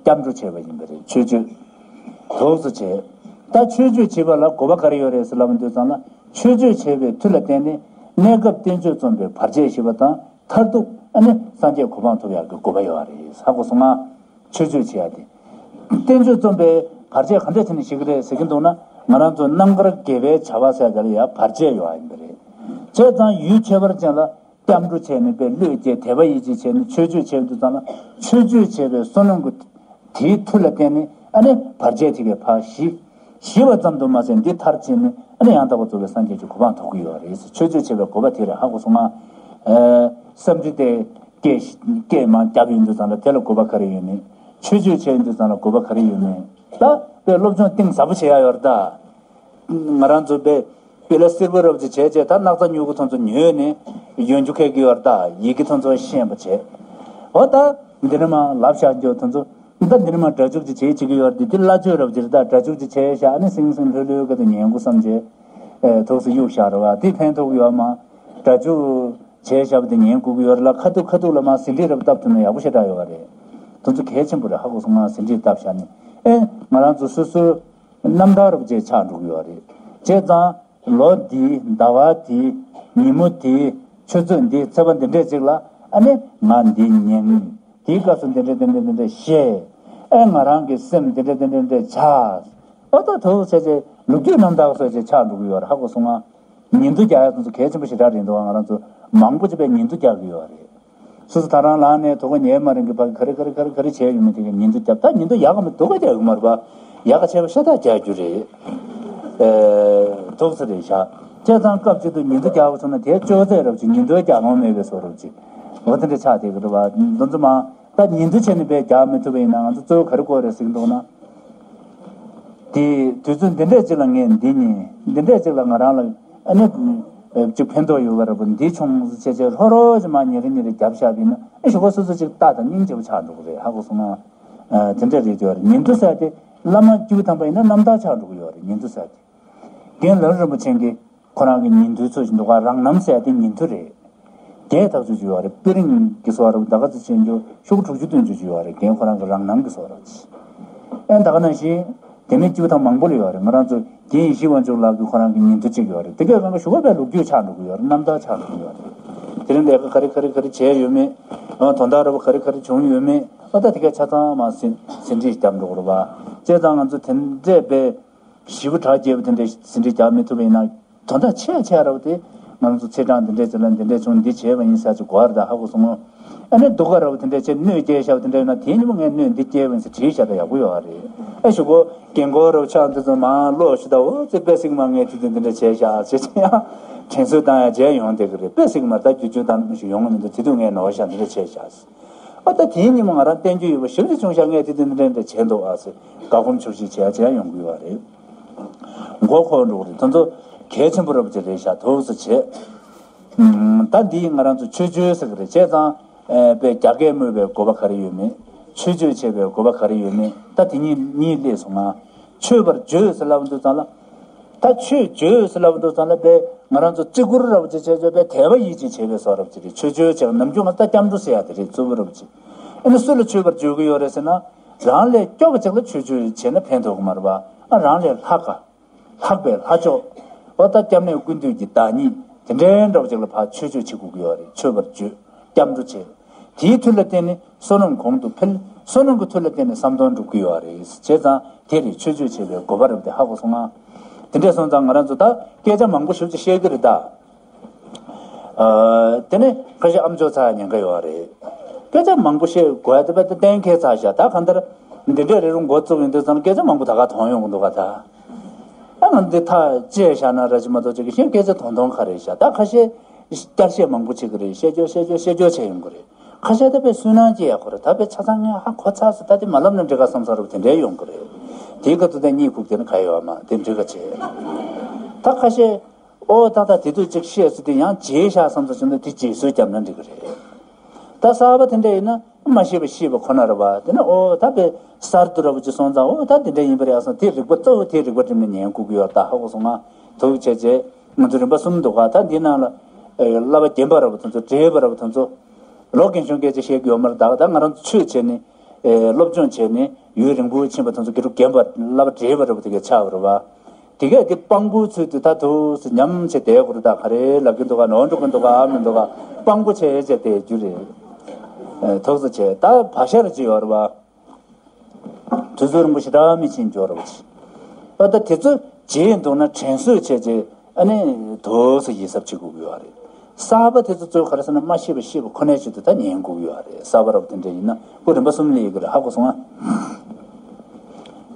སྐྱབས་འགྲོ་བྱས་པ་ཡིན་པ་རེད། མཆོད་བརྗོད་དོགས་སུ་བྱས། ད་མཆོད་བརྗོད་བྱེད་པ་ལ་དགོས་པ་ག་རེ་ཡོད་རེད་ཟེར་ལབ་པ་འདུག་ཙང་ལ། མཆོད་བརྗོད་བྱས་པའི་མཐུ་ལ་བརྟེན་ནས་གནས་སྐབས་བསྟན་བཅོས་རྩོམ་པའི་བར་ཆད་ཞི་བ་དང་། མཐར་ཐུག་ཨ་ནི་སངས་རྒྱས་གོ་འཕང་ཐོབ་ཡག་གི་དགོས་པ་ཡོད་རེད། ཧ་གོ་སོང་ང་། མཆོད་བརྗོད་བྱེད་ཡ་དེ། བསྟན་བཅོས་རྩོམ་པའི་བར་ཆད་ག་འདྲ་བྱས་ནས་ཞི་གི་རེད་ཟེར་གྱི་འདུག་ན། ང་རང་ཚོ་རྣམ་དཀར་དགེ་བའི་བྱ་བ་ཟེར་དེ་ལ་ཡང་བར་ཆད་ཡོད་ཡིན་པ་རེད། བྱས་ཙང་ཡུལ་ཁྱད་པར་ཅན་ལ་སྐྱབས་འགྲོ་བྱས་ནས་པའི་བློས་བསྐྱེད་དད་པ་ཡིད་ཆེས་བྱས་ནས་མཆོད་བརྗོད་བྱས་འདུག་ཙང་ལ། མཆོད་བརྗོད་བྱས་པའི་བསོད་ནམས་ཀྱི་དེའི་མཐུ་ལ་བརྟེན་ནས་ཨ་ནི་བར་ཆད་དེ་གས་ཕར་ཞི། ཞི་བ་ཙམ་དུ་མ་ཟད་འདི་མཐར་ཕྱིན་ནས་ཨ་ནི་ཡང་དག་པར་རྫོགས་པའི་སངས་རྒྱས་ཀྱི་གོ་འཕང་ཐོབ་ཀྱི་ཡོད་རེད། མཆོད་བརྗོད་བྱེད་པའི་དགོས་པ་དེ་རེད། ཧ་གོ་སོང་ང་། ཨ་སེམས་འདི་དེ། སྐད་སྐད་མང་རྒྱབ་ཡོང་དུས་ཙང་ལ་དེ་ལ་དགོས་པ་ག་རེ་ཡོད་མེད། མཆོད་བརྗོད་བྱས་ཡོང་དུས་ཙང་ལ་དགོས་པ་ག་རེ་ཡོད་མེད། ད་དཔེ་སློབ་སྦྱོང་གཏིང་ཟབ་པོ་བྱེད་ཡ་ཡོད་རེད་ད། ང་རང་ཚོ་དཔེ་དཔེ་ལ་སིལ་བུ་རབ་ཅིག་བྱས་བྱས་ད་སྣག་ཚ་སྨྱུ་གུ་ཚོ་ཚོ་ཉོས་ནས་ཡོང་རྒྱུ་ཁེལ་གི་ཡོད་རེད་ད། ཡི་གེ་ཚོ་ཚོ་ཤེས་པ་བྱས། འོ་ད་འདི་ནས་མ་ལབ་བཞག་རྒྱུ་ཚོ་ཚོ། ད་འདི་ནས་མ་སྒྲ་འཇུག་ཅིག་བྱེད་བྱེད་ཀྱི་ཡོད་རེད། དེ་བླ་མཆོད་རབ་ཅིག་རེད་ད། སྒྲ་འཇུག་ཅིག་བྱས་བཞག་ཨ་ནི་སིང་སིང་ལྷོད་ལྷོད་ག་དུ་ཉན་དགོས་བསམ་བྱས། ཨེ་ཐུགས་སུ་གཡུག་བཞག་རེད་བ། དེ་ཕན་ཐོགས་ཡོད་མ། སྒྲ་འཇུག་བྱས་བཞག་པ་དེ་ཉན་དགོས་ཀྱི་ཡོད་རེད་ལ། ཁ་ཐུག་ཁ་ཐུག་ལ་མ་ཟིན་བྲིས་རབ་བཏབ་ཐུབ་ན་ཡག་པོ་ཞེ་དྲག་ཡོད་རེད། དེ་ཚོ་གལ་ཆེན་པོ་རེད། ཧ་གོ་སོང་ང་། ཟིན་བྲིས་བཏབ་བཞག་ནས་ཨེ་ང་རང་ཚོ་སོ་སོའི་རྣམ་ཐར་རབ་ཅིག་ཆགས་འགྲོ་གི་ཡོད་རེད། བྱས་ཙང་ལོ་འདི་ཟླ་བ་འདི་ཉིན་མོ་འདི་ཆུ་ཚོད་འདི་ཚེས་པ་འདི་འདྲས་ཅིག་ལ་ཨ་ནི་ང་འདི་ཉན། དེའི་སྐབས་སུ་འདི་འདྲས་འདི་འདྲས་འདི་འདྲས་བཤད། ཨེ་ང་རང་གི་སེམས་འདི་འདྲས་འདི་འདྲས་འདི་འདྲས་ཆགས། ཨོ་ད་དུ་བྱས་བྱས་ལོ་རྒྱུས་རྣམ་ཐར་སོགས་ཅིག་ཆགས་འགྲོ་གི་ཡོད་རེད། ཧ་གོ་སོང་ང་། ཉིན་ཐོ་རྒྱག་ཡ་དེ་ཚོ་གལ་ཆེན་པོ་ཞེ་དྲག་རེད་འདུག་ང་རང་ཚོ་མང་པོ་ཅིག་པའི་ཉིན་ཐོ་རྒྱག་གི་ཡོད་རེད། སོ་སོ་ད་རང་ལངས་ནས་དོ་དགོང་ཉལ་མ་རིང་གི་བར་ག་རེ་ག་རེ་ག་རེ་ག་རེ་བྱས་ཡོད་མེད་དེ་གའི་ཉིན་ཐོ་རྒྱབ། ད་ཉིན་ཐོ་ཡག་ག་མི་འདུག་ག་རྒྱག་ཡོད་མ་རེད་པ། ཡག་ག་བྱས་པ་ཤ་སྟག་རྒྱག་རྒྱུ་རེད། ཨེ་ཐུགས་ས་རེད་བཞག་བྱས་ཙང་སྐབས་གཅིག་ཏུ་ཉིན་ཐོ་རྒྱག་པ་སོང་ན་དེ་ཅོག་ཙེ་རབ་ཅིག་ཉིན་ཐོ་རྒྱག་ལོང་མེད་པའི་བཟོ་རབ་ཅིག་འོ་དེ་འདྲ་ཆགས་བསྡད་ཀྱི་རེད་པ། འདི་ཚོ་མ་ད་ཉིན་ཐོ་བྱས་ནས་པའི་རྒྱག་མི་ཐུབ་པ་ཡིན་ན་ང་ཚོ་གཙོ་བོ་ག་རེ་དགོས་རེད་ཟེར་གྱི་འདུག་ན། དེ་དུས་ཚོད་འདི་འདྲས་ཅིག་ལ་ངས་འདི་ཉིན་འདི་འདྲས་ཅིག་ལ་ང་རང་ལ་ཨ་ནི་ཅིག་ཕན་ཐོགས་ཡོད་པ་རེད་པ། འདི་བྱུང་ཟེར་བྱས་བྱས་ལྷོ་རོ་ཅིག་མ་ཉེ་རེ་ཉེ་རེ་རྒྱབ་བཞག་པ་ཡིན་ན་ཨེ་ཞོགས་པ་སོ་སོ་ཅིག་ལྟ་དང་སྙིང་རྗེ་པོ་ཆགས་འགྲོ་གི་རེད། ཧ་གོ་སོང་ང་། དེ་འདྲས་རེད་ཡོད་རེད། ཉིན་ཐོ་ཟེར་དེ་བླ་མ་སྐྱེས་བུ་དམ་པ་ཡིན་ན་རྣམ་ཐར་ཆགས་འགྲོ་གི་ཡོད་རེད། ཉིན་ཐོ་ཟེར་དེ་རྒན་ལགས་རིན་པོ་ཆེ་གིས་ཁོ་རང་གི་ཉིན་ཐོའི་ཚོ་ཞིག་འདུག་ག་རང་རྣམ་ཟེར་དེ་ཉིན་ཐོ་རེད། རྒྱས་ཐག་ཆོད་ཅིག་ཡོད་རེད། དཔེ་རིང་གི་བཟོ་འདྲ་པོ་ད་ག་ཚོད་བྱས་ན་ཤོག་དྲུག་ཅུ་བདུན་ཅུ་ཅིག་ཡོད་རེད། རྒན་ཁོ་རང་གི་རང་རྣམ་གི་བཟོ་འདྲ་པོ་ཅིག་ཨེ་ད་ག་ནང་བཞིན་དེ་མིན་སྐྱེས་བུ་དམ་མང་པོ་ལ་ཡོད་རེད། ང་རང་ཚོ་རྒན་ཡེ་ཤེས་དབང་ཕྱུག་ལགས་ཀྱི་ཁོ་རང་གི་ཉིན་ཐོ་གཅིག་ཡོད་རེད། དེ་གས་རང་གི་ཞུ་བ་པའི་ལོ་རྒྱུས་ཆགས་འགྲོ་གི་ཡོད་རེད། རྣམ་ཐར་ཆགས་འགྲོ་གི་ཡོད་རེད། དེ་རིང་ལས་ཀ་ག་རེ་ག་རེ་ག་རེ་བྱས་ཡོད་མེད། ཨ་དོན་དག་འདྲ་པོ་ག་རེ་ག་རེ་བྱུང་ཡོད་མེད། ཨ་ད་དེ་གས་ཆ་ཚང་མ་ཟིན་ཟིན་བྲིས་བརྒྱབ་འགྲོ་གི་རེད་པ། བྱས་ཙང་ང་ཚོ་དེ་འདྲས་པའི་ཞེ་པོ་གྲ་རྒྱས་པོ་དེ་འདྲ་ཟིན་བྲིས་རྒྱག་མི་ཐུབ་པ་ཡིན་ན། དོན་དག་ཆེ་ཆེ་ར་བ་དེ་ང་ཚོ་ཚེས་གྲངས་འདི་འདྲས་ཅིག་ལ་འདི་འདྲས་བྱུང་། འདི་བྱས་པ་ཡིན་ཟེར་ཅིག་གོ་བ་ར་ད་ཧ་གོ་སོང་ངོ་། ཨ་ནི་སྡུག་ག་ར་བ་དེ་འདྲས་བྱས་གནོད་སྐྱེལ་བཞག་པ་དེ་འདྲས་ཡོད་ན་དེའི་ཉིན་མོ་ངས་གནོད་འདི་སྐྱེལ་བ་ཡིན་ཟེར་བྲིས་བཞག་ད་ཡག་པོ་ཡོད་རེད། ཨ་ཞུ་གོ་རྒན་གོ་ར་བ་ཆགས་འདི་ཚོ་མ་ལོག་ཞུ་ད། འོ་ཚེ་དཔེ་སྲིད་མ་ངས་དེ་དུས་འདི་འདྲས་བྱས་བཞག་ཟེར་ཅིག་ཡང་དྲན་གསོ་བཏང་ཡ་བྱས་ཡོང་བསྡད་གི་རེད། དཔེ་སྲིད་མ་ད་རྒྱུ་རྒྱུ་དང་མི་ཞིག་ཡོང་གི་མི་འདུག་དེ་དུས་ངས་ནོར་བ་བཞག་འདི་འདྲས་བྱས་བཞག་ཨ་ད་དེའི་ཉིན་མོ་ང་རང་བསྟན་རྒྱུ་ཡོད་པ་ཞིབ་ཅིག་བྱུང་ཤག་ངས་དེ་དུས་འདི་འདྲས་འདྲས་བྱས་འདུག་ཨ་ཟེར་དགའ་སྐོམ་ཆོག་ཤེས་བྱས་བྱས་ཡོང་གི་ཡོད་རེད། མགོ་འཁོར་འགྲོ་གི་རེད། དེ་ཚོ་གལ་ཆེན་པོ་རབ་ཅིག་རེད་ཤག་ཐུགས་སུ་ཆེ། ད་འདི་ང་རང་ཚོ་མཆོད་བརྗོད་ཟེར་གི་རེད། བྱས་ཙང་ཨེ་དཔེ་རྒྱ་སྐད་སྨོས་པའི་དགོས་པ་ག་རེ་ཡོད་མེད། མཆོད་བརྗོད་བྱས་པའི་དགོས་པ་ག་རེ་ཡོད་མེད། ད་དེ་གཉིས་གཉིས་སླེབས་སོང་ང་། མཆོད་པར་བརྗོད་ཟེར་ལབ་འདུག་ཙང་ལ། ད་ཆོས་བརྗོད་ཟེར་ལབ་འདུག་ཙང་ལ་པས་ང་རང་ཚོ་བརྩི་བཀུར་རབ་ཅིག་བྱས་བྱས་པས་དད་པ་ཡིད་ཀྱིས་བྱས་པའི་བཟོ་རབ་ཅིག་རེད། ཆོས་བརྗོད་བྱས་ནམ་རྒྱུན་ང་ད་སྐྱབས་འགྲོ་ཟེར་ཡ་དེ་རེད། གཙོ་བོ་རབ་ཅིག་ཨ་ནི་སུ་ལ་མཆོད་པར་བརྗོད་ཀྱི་ཡོད་རེད་ཟེར་ན། རང་ལས་སྐྱོ་བ་ཅིག་ལ་ཆོས་བརྗོད་བྱས་ན་ཕན་ཐོགས་ཀྱི་མ་རེད་པ། ཨ་རང་ལས་ལྷག་ག་ལྷག་པའི་ལྷ་མཆོག་འོ་ད་སྐྱབས་གནས་ཀུན་འདུས་ཀྱི་བདག་ཉིད་དེ་འདྲའི་འདྲ་བ་ཅིག་ལ་ཕར་མཆོད་བརྗོད་བྱེད་དགོས་ཀྱི་ཡོད་རེད། མཆོད་པར་བརྗོད། སྐྱབས་འགྲོ་བྱེད། དེའི་མཐུ་ལ་བརྟེན་ནས་བསོད་ནམས་གོང་དུ་འཕེལ། བསོད་ནམས་ཀྱི་མཐུ་ལ་བརྟེན་ནས་བསམ་དོན་འགྲུབ་ཀྱི་ཡོད་རེད། བྱས་ཙང་དེ་རེད་མཆོད་བརྗོད་བྱེད་པའི་དགོས་པ་རེད་དེ་ཧ་གོ་སོང་ང་། དེ་འདྲས་སོང་ཙང་ང་རང་ཚོ་ད་སྐད་ཆ་མང་པོ་ཞེ་པོ་ཅིག་བཤད་ཀྱི་རེད་ད། ཨ། དེ་ནས་ཁ་ཤས་ཨ་མཆོག་ཚ་ཉེན་ཁ་ཡོད་རེད། སྐད་ཆ་མང་པོ་བཤད་དགོས་ཡ་དེ་བས་ད་གཏན་འཁེལ་ཚར་ཤག་ད་གང་ལྟར་འདི་འདྲས་རེ་རུ་འགོ་བཙུགས་ཡོང་དུས་ཙང་སྐད་ཆ་མང་པོ་ད་ག་ཐོན་ཡོང་གི་འདུག་ག་ད། ཨ་ང་འདི་ཐག་བཅད་བཞག་ན་ར་ཅི་མ་གཏོགས་ཅིག་གི་ཤེས་སྐད་ཆ་ཐོང་ཐོང་ག་རེད་ཤག་ད་ཁ་ཤས་བསྐྱར་བཤད་མང་པོ་བྱེད་གི་རེད། བཤད་རྒྱུ་བཤད་རྒྱུ་བཤད་རྒྱུ་བྱས་ཡོང་གི་རེད། ཁ་ཤས་ད་དཔེ་སུན་སྣང་སྐྱེ་ཡ་ཁོ་རེད། ད་དཔེ་ཆ་ཚང་ངས་ཧ་གོ་ཚར་སོང་ད་དེ་མ་ལབ་ན་འགྲིག་ག་བསམ་ས་རུ་དེ་འདྲས་ཡོང་གི་རེད། དེའི་སྐབས་དུ་ད་གཉིད་ཁུག་དེ་ནི་ག་ཡོད་མ་དེ་འགྲིག་ག་བྱས། ད་ཁ་ཤས། ཨོ་ད་ད་དེ་དུས་ཅིག་བཤད་སྲིད་དེ་ཡང་བརྗེད་བཞག་བསམ་ཚུལ་བྱུང་ན་དེ་བརྗེད་སྲོལ་བརྒྱབ་ན་འགྲིག་གི་རེད། ད་གསར་པ་དེ་འདྲ་ཡིན་ན་མ་ཤེས་པ་ཤེས་པ་ཁོ་ན་རེད་པ། དེ་ནས་ཨོ་ད་དཔེ་གསར་དུ་ར་བ་ཅིག་སོང་ཙང་ཨོ་ད་དེ་འདྲ་ཡིན་པ་རེད་ཨ་སང་དེ་རིག་པ་གཙོ་བོ་དེ་རིག་པ་སྒྲིམ་ནས་ཉན་དགོས་ཀྱི་ཡོད་ད་ཧ་གོ་སོང་ང་། དུག་བྱས་རྗེས་ང་ཚོ་རིམ་པ་གསུམ་འདུག་ག་ད་འདི་ནང་ལ་བསླབ་པ་རྒན་པ་ར་བ་དེ་ཚོ་བགྲེས་པ་ར་བ་དེ་ཚོ་ལོ་རྒན་གཞོན་སྐད་ཆ་བཤད་ཀྱི་ཡོད་མ་རེད། ད་ད་ང་རང་ཚོ་ཆོས་བྱས་ནས། ཨེ། སློབ་སྦྱོང་བྱས་ནས་ཡུན་རིང་པོ་ཕྱིན་པ་དེ་ཚོ་དགེ་ཕྲུག་རྒན་པ་བསླབ་པ་བགྲེས་པ་འདྲ་པོ་དེ་གས་ཆགས་པ་རེད་བ། དེ་གས་དེ་དཔང་པོའི་ཚུལ་དུ་ད་དུ་སུ་ཉམས་བྱས་བསྡད་དགོས་རེད། ད་ག་རེ་ལབ་ཀྱི་འདུག་ག་ནོར་འགྲོ་གི་འདུག་ག་མི་འདུག་ག་དཔང་པོ་བྱས་བྱས་བསྡད་རྒྱུ་རེད། ཨེ། ཐུགས་སུ་བྱས་ད་བག་ཤ་རེ་ཅིག་ཡོད་རེད་བ། དུས་ཚོད་རིང་པོ་ཞེ་དྲག་མི་ཕྱིན་འགྱོ་རེད་བ། ཨ་ད་དེ་ཚོ་བརྗེད་འདུག་ན་དྲན་གསོས་བྱས་རྗེས་ཨ་ནི་དུ་སུ་ཡིད་གཟབ་བྱེད་དགོས་ཀྱི་ཡོད་རེད། གསར་པ་དེ་ཚོ་གཙོས་ག་རེ་ཟེར་ན་མ་ཤེས་པ་ཤེས་པ་ཁོ་ནའི་ཆེད་དུ་ད་ཉན་དགོས་ཀྱི་ཡོད་རེད། གསར་པ་རབ་དེ་འདྲ་ཡིན་ན་ཁོ་རིམ་པ་གསུམ་ལ་ཡི་གི་རེད་ཧ་གོ་སོང་ང་།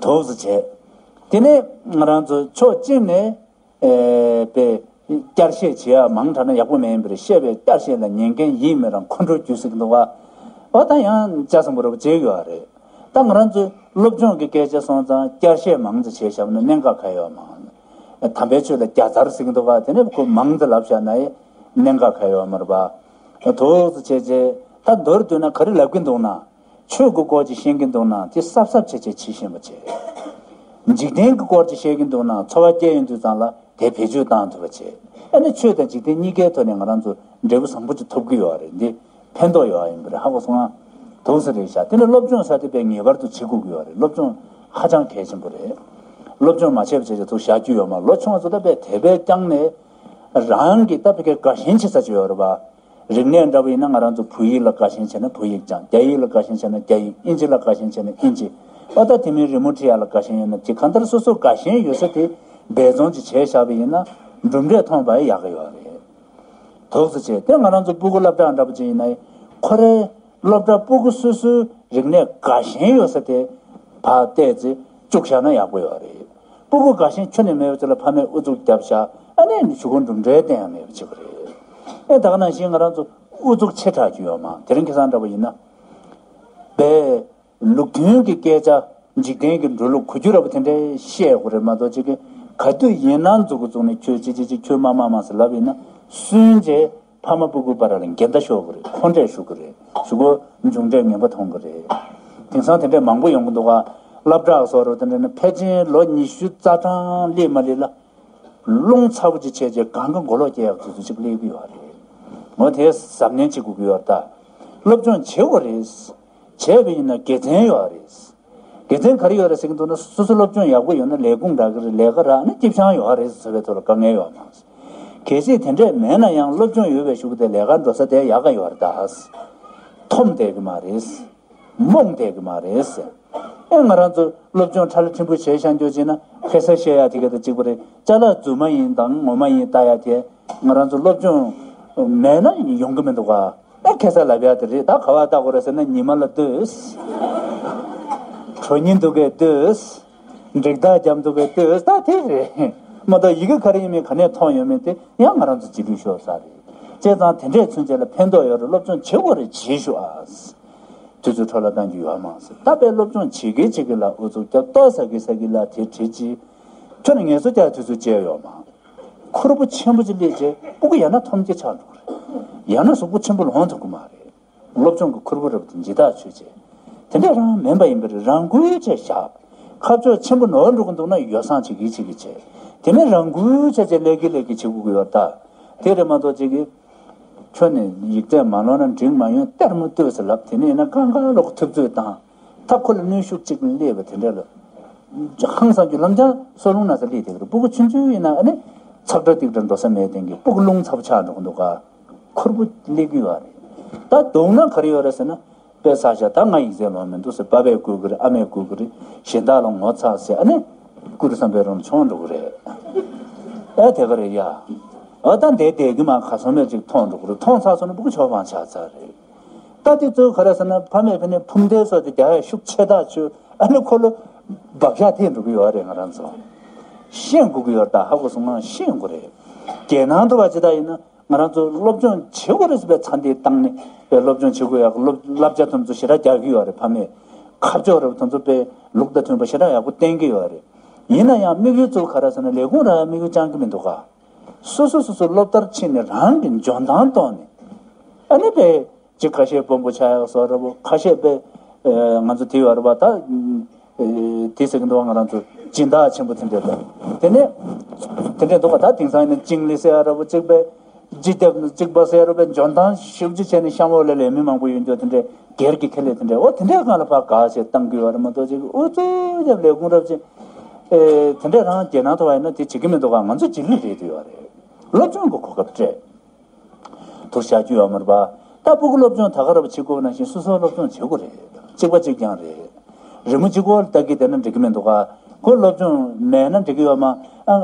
དུ་སུ་བྱས། དེ་ནས་ང་རང་ཚོ་ཕྱོགས་གཅིག་ནས་ཨེ་པའི་བསྐྱར་བཤད་བྱེད་ཡ་མང་དྲགས་ན་ཡག་པོ་མེད་ཡིན་པ་རེད། བཤད་པའི་བསྐྱར་བཤད་ལ་ཉན་མཁན་ཡིད་མི་རང་ཁོང་ཁྲོ་རྒྱུ་ཟིག་འདུག་ག་ཨོ་ད་ཡང་ལྕགས་སྲིན་པོ་རབ་བྱེད་ཀྱི་ཡོད་རེད། ད་ང་རང་ཚོའི་སློབ་སྦྱོང་གི་སྐད་ཆ་སོང་ཙང་བསྐྱར་བཤད་མང་ཙམ་བྱས་བཞག་ན་གནད་འགག་ག་ཡོད་མང་། དམ་པའི་ཆོས་ལ་བརྒྱ་ཚར་ཟེར་གྱི་འདུག་ག་དེ་ནས་ཁོ་མང་ཙམ་ལབ་བཞག་ན་ཡི་གནད་འགག་ག་ཡོད་མ་རེད་པ། དུ་སུ་བྱས་རྗེས་ད་མདོར་བསྡུས་ན་ག་རེ་ལབ་ཀྱི་འདུག་ན། ཆོས་ཀྱི་སྐོར་ཅིག་ཤེས་ཀྱི་འདུག་ན་དེ་གཟབ་གཟབ་བྱས་བྱས་བྱེད་ཤེས་པ་བྱེད། འཇིག་རྟེན་གྱི་སྐོར་ཅིག་ཤེས་ཀྱི་འདུག་ན་འཚོ་བ་སྐྱེལ་ཡོང་དུས་ཙང་ལ་དེ་བེད་སྤྱོད་བཏང་ཐུབ་པ་བྱེད། ཨ་ནི་ཆོས་དང་འཇིག་རྟེན་གཉིས་ཀའི་ཐོག་ནས་ང་རང་ཚོ་འབྲས་བུ་བཟང་པོ་ཅིག་ཐོབ་ཀྱི་ཡོད་རེད། འདི་ཕན་ཐོགས་ཡོད་ཡིན་པ་རེད་ཧ་གོ་སོང་ང་། དུ་སུ་རེད་ཤག་དེ་ནི་སློབ་སྦྱོང་ས་དེ་དཔེ་ངེས་པར་དུ་བྱེད་དགོས་ཀྱི་ཡོད་རེད། སློབ་སྦྱོང་ཧ་ཅང་གལ་ཆེན་པོ་རེད། སློབ་སྦྱོང་མ་བྱས་པ་བྱས་བྱས་ཚུར་བཞག་རྒྱུ་ཡོད་མ་རེད། ལོ་ཆུང་བ་ཚོ་ད་དཔེ་དེ་དཔེ་བསྐྱངས་ནས་རང་གི་ད་ཕ་གིར་དགའ་ཞེན་བྱེད་ས་ཅིག་ཡོད་རེད་པ། རིག་གནས་འདྲ་པོ་ཡིན་ན་ང་རང་ཚོ་བོད་ཡིག་ལ་དགའ་ཞེན་བྱས་ན་བོད་ཡིག་སྦྱང་། རྒྱ་ཡིག་ལ་དགའ་ཞེན་བྱས་ན་རྒྱ་ཡིག་ཨིན་ཇི་ལ་དགའ་ཞེན་བྱས་ན་ཨིན་ཇི། ཨོ་ད་དེ་མིན་རི་མོ་འབྲི་ཡག་ལ་དགའ་ཞེན་ཡོད་ན་དེ་གང་ལྟར་སོ་སོ་དགའ་ཞེན་ཡོད་ས་དེ་འབད་བརྩོན་ཅིག་བྱས་བཞག་པ་ཡིན་ན་གྲུབ་འབྲས་མཐོང་བ་ཡག་གི་ཡོད་རེད། དུ་སུ་བྱས་དེ་ང་རང་ཚོ་སྤུ་གུ་སློབ་གྲྭ་འདྲ་པོ་ཅིག་ཡིན་ན་ཁོ་རའི་སློབ་གྲྭ་སྤུ་གུ་སོ་སོའི་རིག་གནས་དགའ་ཞེན་ཡོད་ས་དེ་ཕར་བལྟས་ཚེ་བཅུག་བཞག་ན་ཡག་པོ་ཡོད་རེད། སྤུ་གུ་དགའ་ཞེན་ཁྱོན་ནས་མེད་པ་ཅིག་ལ་ཕ་མས་ཨུ་ཚུགས་བརྒྱབ་བཞག་ཨ་ནི་གཞུག་གུ་གྲུབ་འབྲས་བསྟན་ཡང་མེད་པ་བྱེད་ཀྱི་རེད། ཨེ་ད་ག་ནང་བཞིན་ང་རང་ཚོ་ཨུ་ཚུགས་ཆེ་དྲགས་ཀྱི་ཡོད་མ་དེ་རིང་ཁ་སང་འདྲ་པོ་ཡིན་ན། པས་ལུགས་མཐུན་གྱི་སྐད་ཆ་འཇིག་རྟེན་གྱི་འགྲོ་ལུགས་གོ་རྒྱུ་ར་བ་དེ་འདྲའི་བཤད་དགོས་རེད་མ་གཏོགས་ཅིག་གི་ག་དུས་ཡིན་ན་འཛུགས་གི་འཛུགས་ནས་ཁྱོད་ཅི་ཅི་ཅི་ཁྱོད་མ་མ་མ་ཟེར་ལབ་ཡིན་ན་སུན་རྗེས། ཕ་མ་སྤུ་གུ་བར་ལ་འགལ་ཟླ་ཤོར་གི་རེད། འཁོན་འགྲས་ཞུགས་གི་རེད། གཞུག་གུ་མཇུག་འབྲས་ངན་པ་མཐོང་གི་རེད། དེང་སང་དེ་འདྲས་མང་པོ་ཡོང་གི་འདུག་ག་སློབ་གྲྭ་སོགས་རུ་དེ་འདྲས་ནི་ཕལ་ཆེར་ལོ་ཉི་ཤུ་རྩ་གྲངས་སླེབས་མ་སླེབས་ལ། རླུང་ཚ་པོ་ཅིག་བྱས་རྗེས་གང་ག་མགོ་ལོག་སྐྱེ་ཡག་དུས་ཚོད་ཅིག་སླེབས་ཀྱི་ཡོད་རེད། འོ་དེ་གཟབ་ནན་བྱེད་དགོས་ཀྱི་ཡོད་རེད་ད། སློབ་སྦྱོང་བྱེད་དགོས་རེད། བྱས་པ་ཡིན་ན་དགེ་མཚན་ཡོད་རེད། དགེ་མཚན་ག་རེ་ཡོད་རེད་ཟེར་གྱི་འདུག་ན་སོ་སོ་སློབ་སྦྱོང་ཡག་པོ་ཡོད་ན་ལས་ཁུངས་འདྲ་གི་རེད། ལས་ཀ་རག་ན་སྐྱིད་ཤང་ཡོད་རེད་ཟེར་བའི་ཐོག་ལ་དཀའ་ངལ་ཡོད་མ་རེད། གལ་སྲིད་དེ་འདྲས་མེད་ན་ཡང་སློབ་སྦྱོང་ཡོད་པའི་གཞུག་གུ་དེ་ལས་ཀ་འགྲོ་ས་དེ་ཡག་ག་ཡོད་རེད་ད། འཐོམ་བསྡད་གི་མ་རེད། རྨོངས་བསྡད་གི་མ་རེད། ཨེ་ང་རང་ཚོ་སློབ་སྦྱོང་ཁྲ་ལ་ཁྲིམས་པོ་བྱས་ཤང་འགྱོ་བྱས་ན་ཕེ་ས་བཤད་ཡ་དེ་ག་དང་གཅིག་པ་རེད། ཅ་ལག་རྫུན་མ་ཡིན་དང་ངོ་མ་ཡིན་ལྟ་ཡ་དེ་ང་རང་ཚོ་སློབ་སྦྱོང་མེད་ན་ཡོང་གི་མི་འདུག་ག་ཨེ་ཁ་སང་ལབ་ཡ་དེ་རེད། ད་ག་བ་ལྟ་དགོས་རེད་ཟེར་ན་ཉི་མ་ལ་ལྟོས། གྲོ་ཉིན་འདུག་གས་ལྟོས། འགྲིག་རྟགས་རྒྱབ་འདུག་གས་ལྟོས། ད་དེ་རེད་མ་གཏོགས་ཡི་གེ་ག་རེ་ཡིན་མིན་ག་ནས་མཐོང་ཡོད་མེད་དེ་ཡང་ང་རང་ཚོ་རྗེས་ལུས་ཤོར་ས་རེད། བྱས་ཙང་དེ་འདྲས་ཚུན་ཆད་ལ་ཕན་ཐོགས་ཡོད་རེད། སློབ་སྦྱོང་བྱེད་དགོས་རེད། བྱེད་ཤོག་ཨ། དུས་ཚོད་འཕྲོ་བརླག་གཏང་རྒྱུ་ཡོད་མ་རེད། ད་དཔེ་སློབ་སྦྱོང་བྱེད་ཀྱི་བྱེད་ཀྱི་ལ་ཨུ་ཚུགས་རྒྱབ་ལྟོ་ཟ་གི་ཟ་གི་ལ་དེ་བྲིས་ཅི། ཁྱོད་ནས་ངལ་གསོ་རྒྱག་དུས་ཚོད་བཅད་ཡོད་མ། ཁུར་པོ་ཆེན་པོ་ཅིག་སླེབས་རྗེས་སྤུ་གུ་ཡང་ན་འཐོམ་སྐྱེ་ཆགས་འགྲོ་གི་རེད། ཡང་ན་གཟུགས་པོ་ཆེན་པོ་ལོང་ཐུབ་ཀྱི་མ་རེད། སློབ་སྦྱོང་གི་ཁུར་པོ་རབ་དང་ཇི་ལྟར་ཆོད་ཅེས། དེ་འདྲ་རང་མིན་པ་ཡིན་པར་རང་འགུལ་བྱས་བཞག་ཁ་ཕྱོགས་ཆེན་པོ་ནོར་འགྲོ་གི་འདུག་ན་ཡོ་བསྲང་བྱེད་ཀྱི་བྱེད་ཀྱི་བྱེད། དེ་ནས་རང་འགུལ་བྱས་བྱས་ལས་ཀྱི་ལས་ཀྱི་བྱེད་དགོས་ཀྱི་ཡོད་ད། དེ་རེད་མ་གཏོགས་ཅིག་གིས། ཁྱོད་ནི་ཡིག་ཚད་མ་ལོན་ན་འགྲིག་མ་ཡོང་གཏེར་མ་ལྟོས་ཟེར་ལབ། དེ་ནས་ཡིན་ན་གང་ག་ལོག་ཐུབ་ཚོད་བཏང་། ད་ཁོ་ལ་གནོན་ཤུགས་གཅིག་སླེབས་པ་དེ་འདྲ་ལ། ཧང་སང་རྒྱུ་ལམ་སང་སོ་ལུང་ན་ས་སླེབས་དེ་གི་རེད། སྤུ་གུ་ཆུང་ཆུང་ཡིན་ན་ཨ་ནི་ཚག་སྒྲ་ཏིག་སྒྲ་འགྲོ་ས་མེད་དེང་གི་སྤུ་གུ་རླུང་ཚ་པོ་ཆགས་འགྲོ་གི་འདུག་ག་ཁུར་པོ་སླེབས་ཀྱི་ཡོད་རེད། ད་སྡུག་ན་ག་རེ་ཡོད་རེད་ཟེར་ན། དཔེ་ས་ཞག་ད་ང་ཡིག་ཚད་ལོན་མི་འདུག་ཟེར་པ་ཕས་བསྐུལ་གི་རེད། ཨ་མས་བསྐུལ་གི་རེད། གཞན་དག་ལ་ངོ་ཚ་ཟེར་ཨ་ནི་ཀུ་རེ་བསམ་པའི་རང་མཆོང་འགྲོ་གི་རེད། ཨ་དེ་ག་རེད་ཡ། ཨ་ད་འདས་འདས་གི་མ་ག་སོང་མེད་ཅིག་མཐོང་འགྲོ་གི་རེད། མཐོང་ཚར་སོང་ན་སྤུ་གུ་ཆོག་པང་ཆགས་ཚར་རེད། ད་དེ་ཚོ་ག་རེ་ཟེར་ན་ཕ་མས་ཕ་ནས་ཕུང་མདའི་སོགས་དེ་རྒྱག་ཡ་ཤུགས་ཆེ་ཐག་ཆོད། ཨ་ནི་ཁོ་ལོ་བག་ཆགས་ཐེབས་འགྲོ་གི་ཡོད་རེད། ང་རང་ཚོ་ཤེས་དགོས་ཀྱི་ཡོད་རེད། ད་ཧ་གོ་སོང་ང་ཤེས་དགོས་རེད། རྒྱལ་ནང་དུ་བ་ཇི་ལྟར་ཡིན་ན་ང་རང་ཚོ་སློབ་སྦྱོང་བྱེད་དགོས་རེད་ཟེར་བའི་ཚ་འདི་བཏང་ནས་པའི་སློབ་སྦྱོང་བྱེད་དགོས་ཡག་སློབ་བསླབ་བྱ་དེ་ཚོ་ཞེ་དྲག་རྒྱག་གི་ཡོད་རེད། ཕ་མས་ཁ་ཕྱོགས་རེད་པ་དེ་ཚོ་པའི་ལུགས་དང་མཐུན་པ་ཞེ་དྲག་ཡག་པོ་བསྟན་གི་ཡོད་རེད། ཡིན་ན་ཡང་དམིགས་ཡུལ་གཙོ་བོ་ག་རེ་ཟེར་ན་ལས་ཁུངས་རང་དམིགས་ཡུལ་བཅང་གི་མི་འདུག་ག་སོ་སོ་སོ་སོ་སློབ་མཐར་ཕྱིན་ནས་རང་གི་འཇོན་ཐང་བཏོན་ནས་ཨ་ནི་པའི་ཅིག་ཁ་ཤས་དཔོན་པོ་ཆགས་ཡག་སོགས་རེད་པ། ཁ་ཤས་པའི་ང་ཚོ་དེ་ཡོད་རེད་པ། ད་དེ་ཟེར་གི་འདུག་བ། ང་རང་ཚོ་སྦྱིན་བདག་ཆེན་པོ་དེ་འདྲས་དང་དེ་ནས་དེ་འདྲས་འདུག་ག་ད་དེང་སང་ཡིན་ན་ཅིང་ལི་ཟེར་ཡག་རེད་པ། གཅིག་པའི་སྤྱི་ཁྱབ་གཅིག་པ་ཟེར་ཡག་རེད་པ། འཇོན་ཐང་ཞེ་པོ་ཅིག་བྱས་ནས་གཤམ་འོག་ལ་ལས་མི་མང་པོ་ཡོད་འདུག་དེ་འདྲས་སྒེར་གྱི་ཁེ་ལས་དེ་འདྲས་འོ་དེ་འདྲས་སྒང་ལ་ཕར་དགའ་བྱས་བཏང་གི་ཡོད་རེད་མ་གཏོགས་ཅིག་ཨུ་ཚུགས་རྒྱབ་ལས་ཁུངས་རབ་ཅིག་ཨེ་དེ་འདྲས་རང་རྒྱལ་ནང་དུ་བ་ཡིན་ན་དེ་བྱེད་ཀྱི་མི་འདུག་ག་ང་ཚོ་རྗེས་ལུས་རེད་དུ་ཡོད་རེད། སློབ་སྦྱོང་གི་གོ་སྐབས་སྤྲད། དུ་བཞག་རྒྱུ་ཡོད་མ་རེད་པ། ད་སྤུ་གུ་སློབ་སྦྱོང་ད་ག་རེ་བྱེད་དགོས་ན་ཞིག་སོ་སོ་སློབ་སྦྱོང་བྱེད་དགོས་རེད། གཅིག་པ་གཅིག་རྐྱང་རེད། རི་མོ་གཅིག་པོ་ལ་ལྟ་གི་བསྡད་ན་འགྲིག་གི་མི་འདུག་ག་ཁོ་སློབ་སྦྱོང་མེད་ན་འགྲིག་གི་ཡོད་མ། ཨ།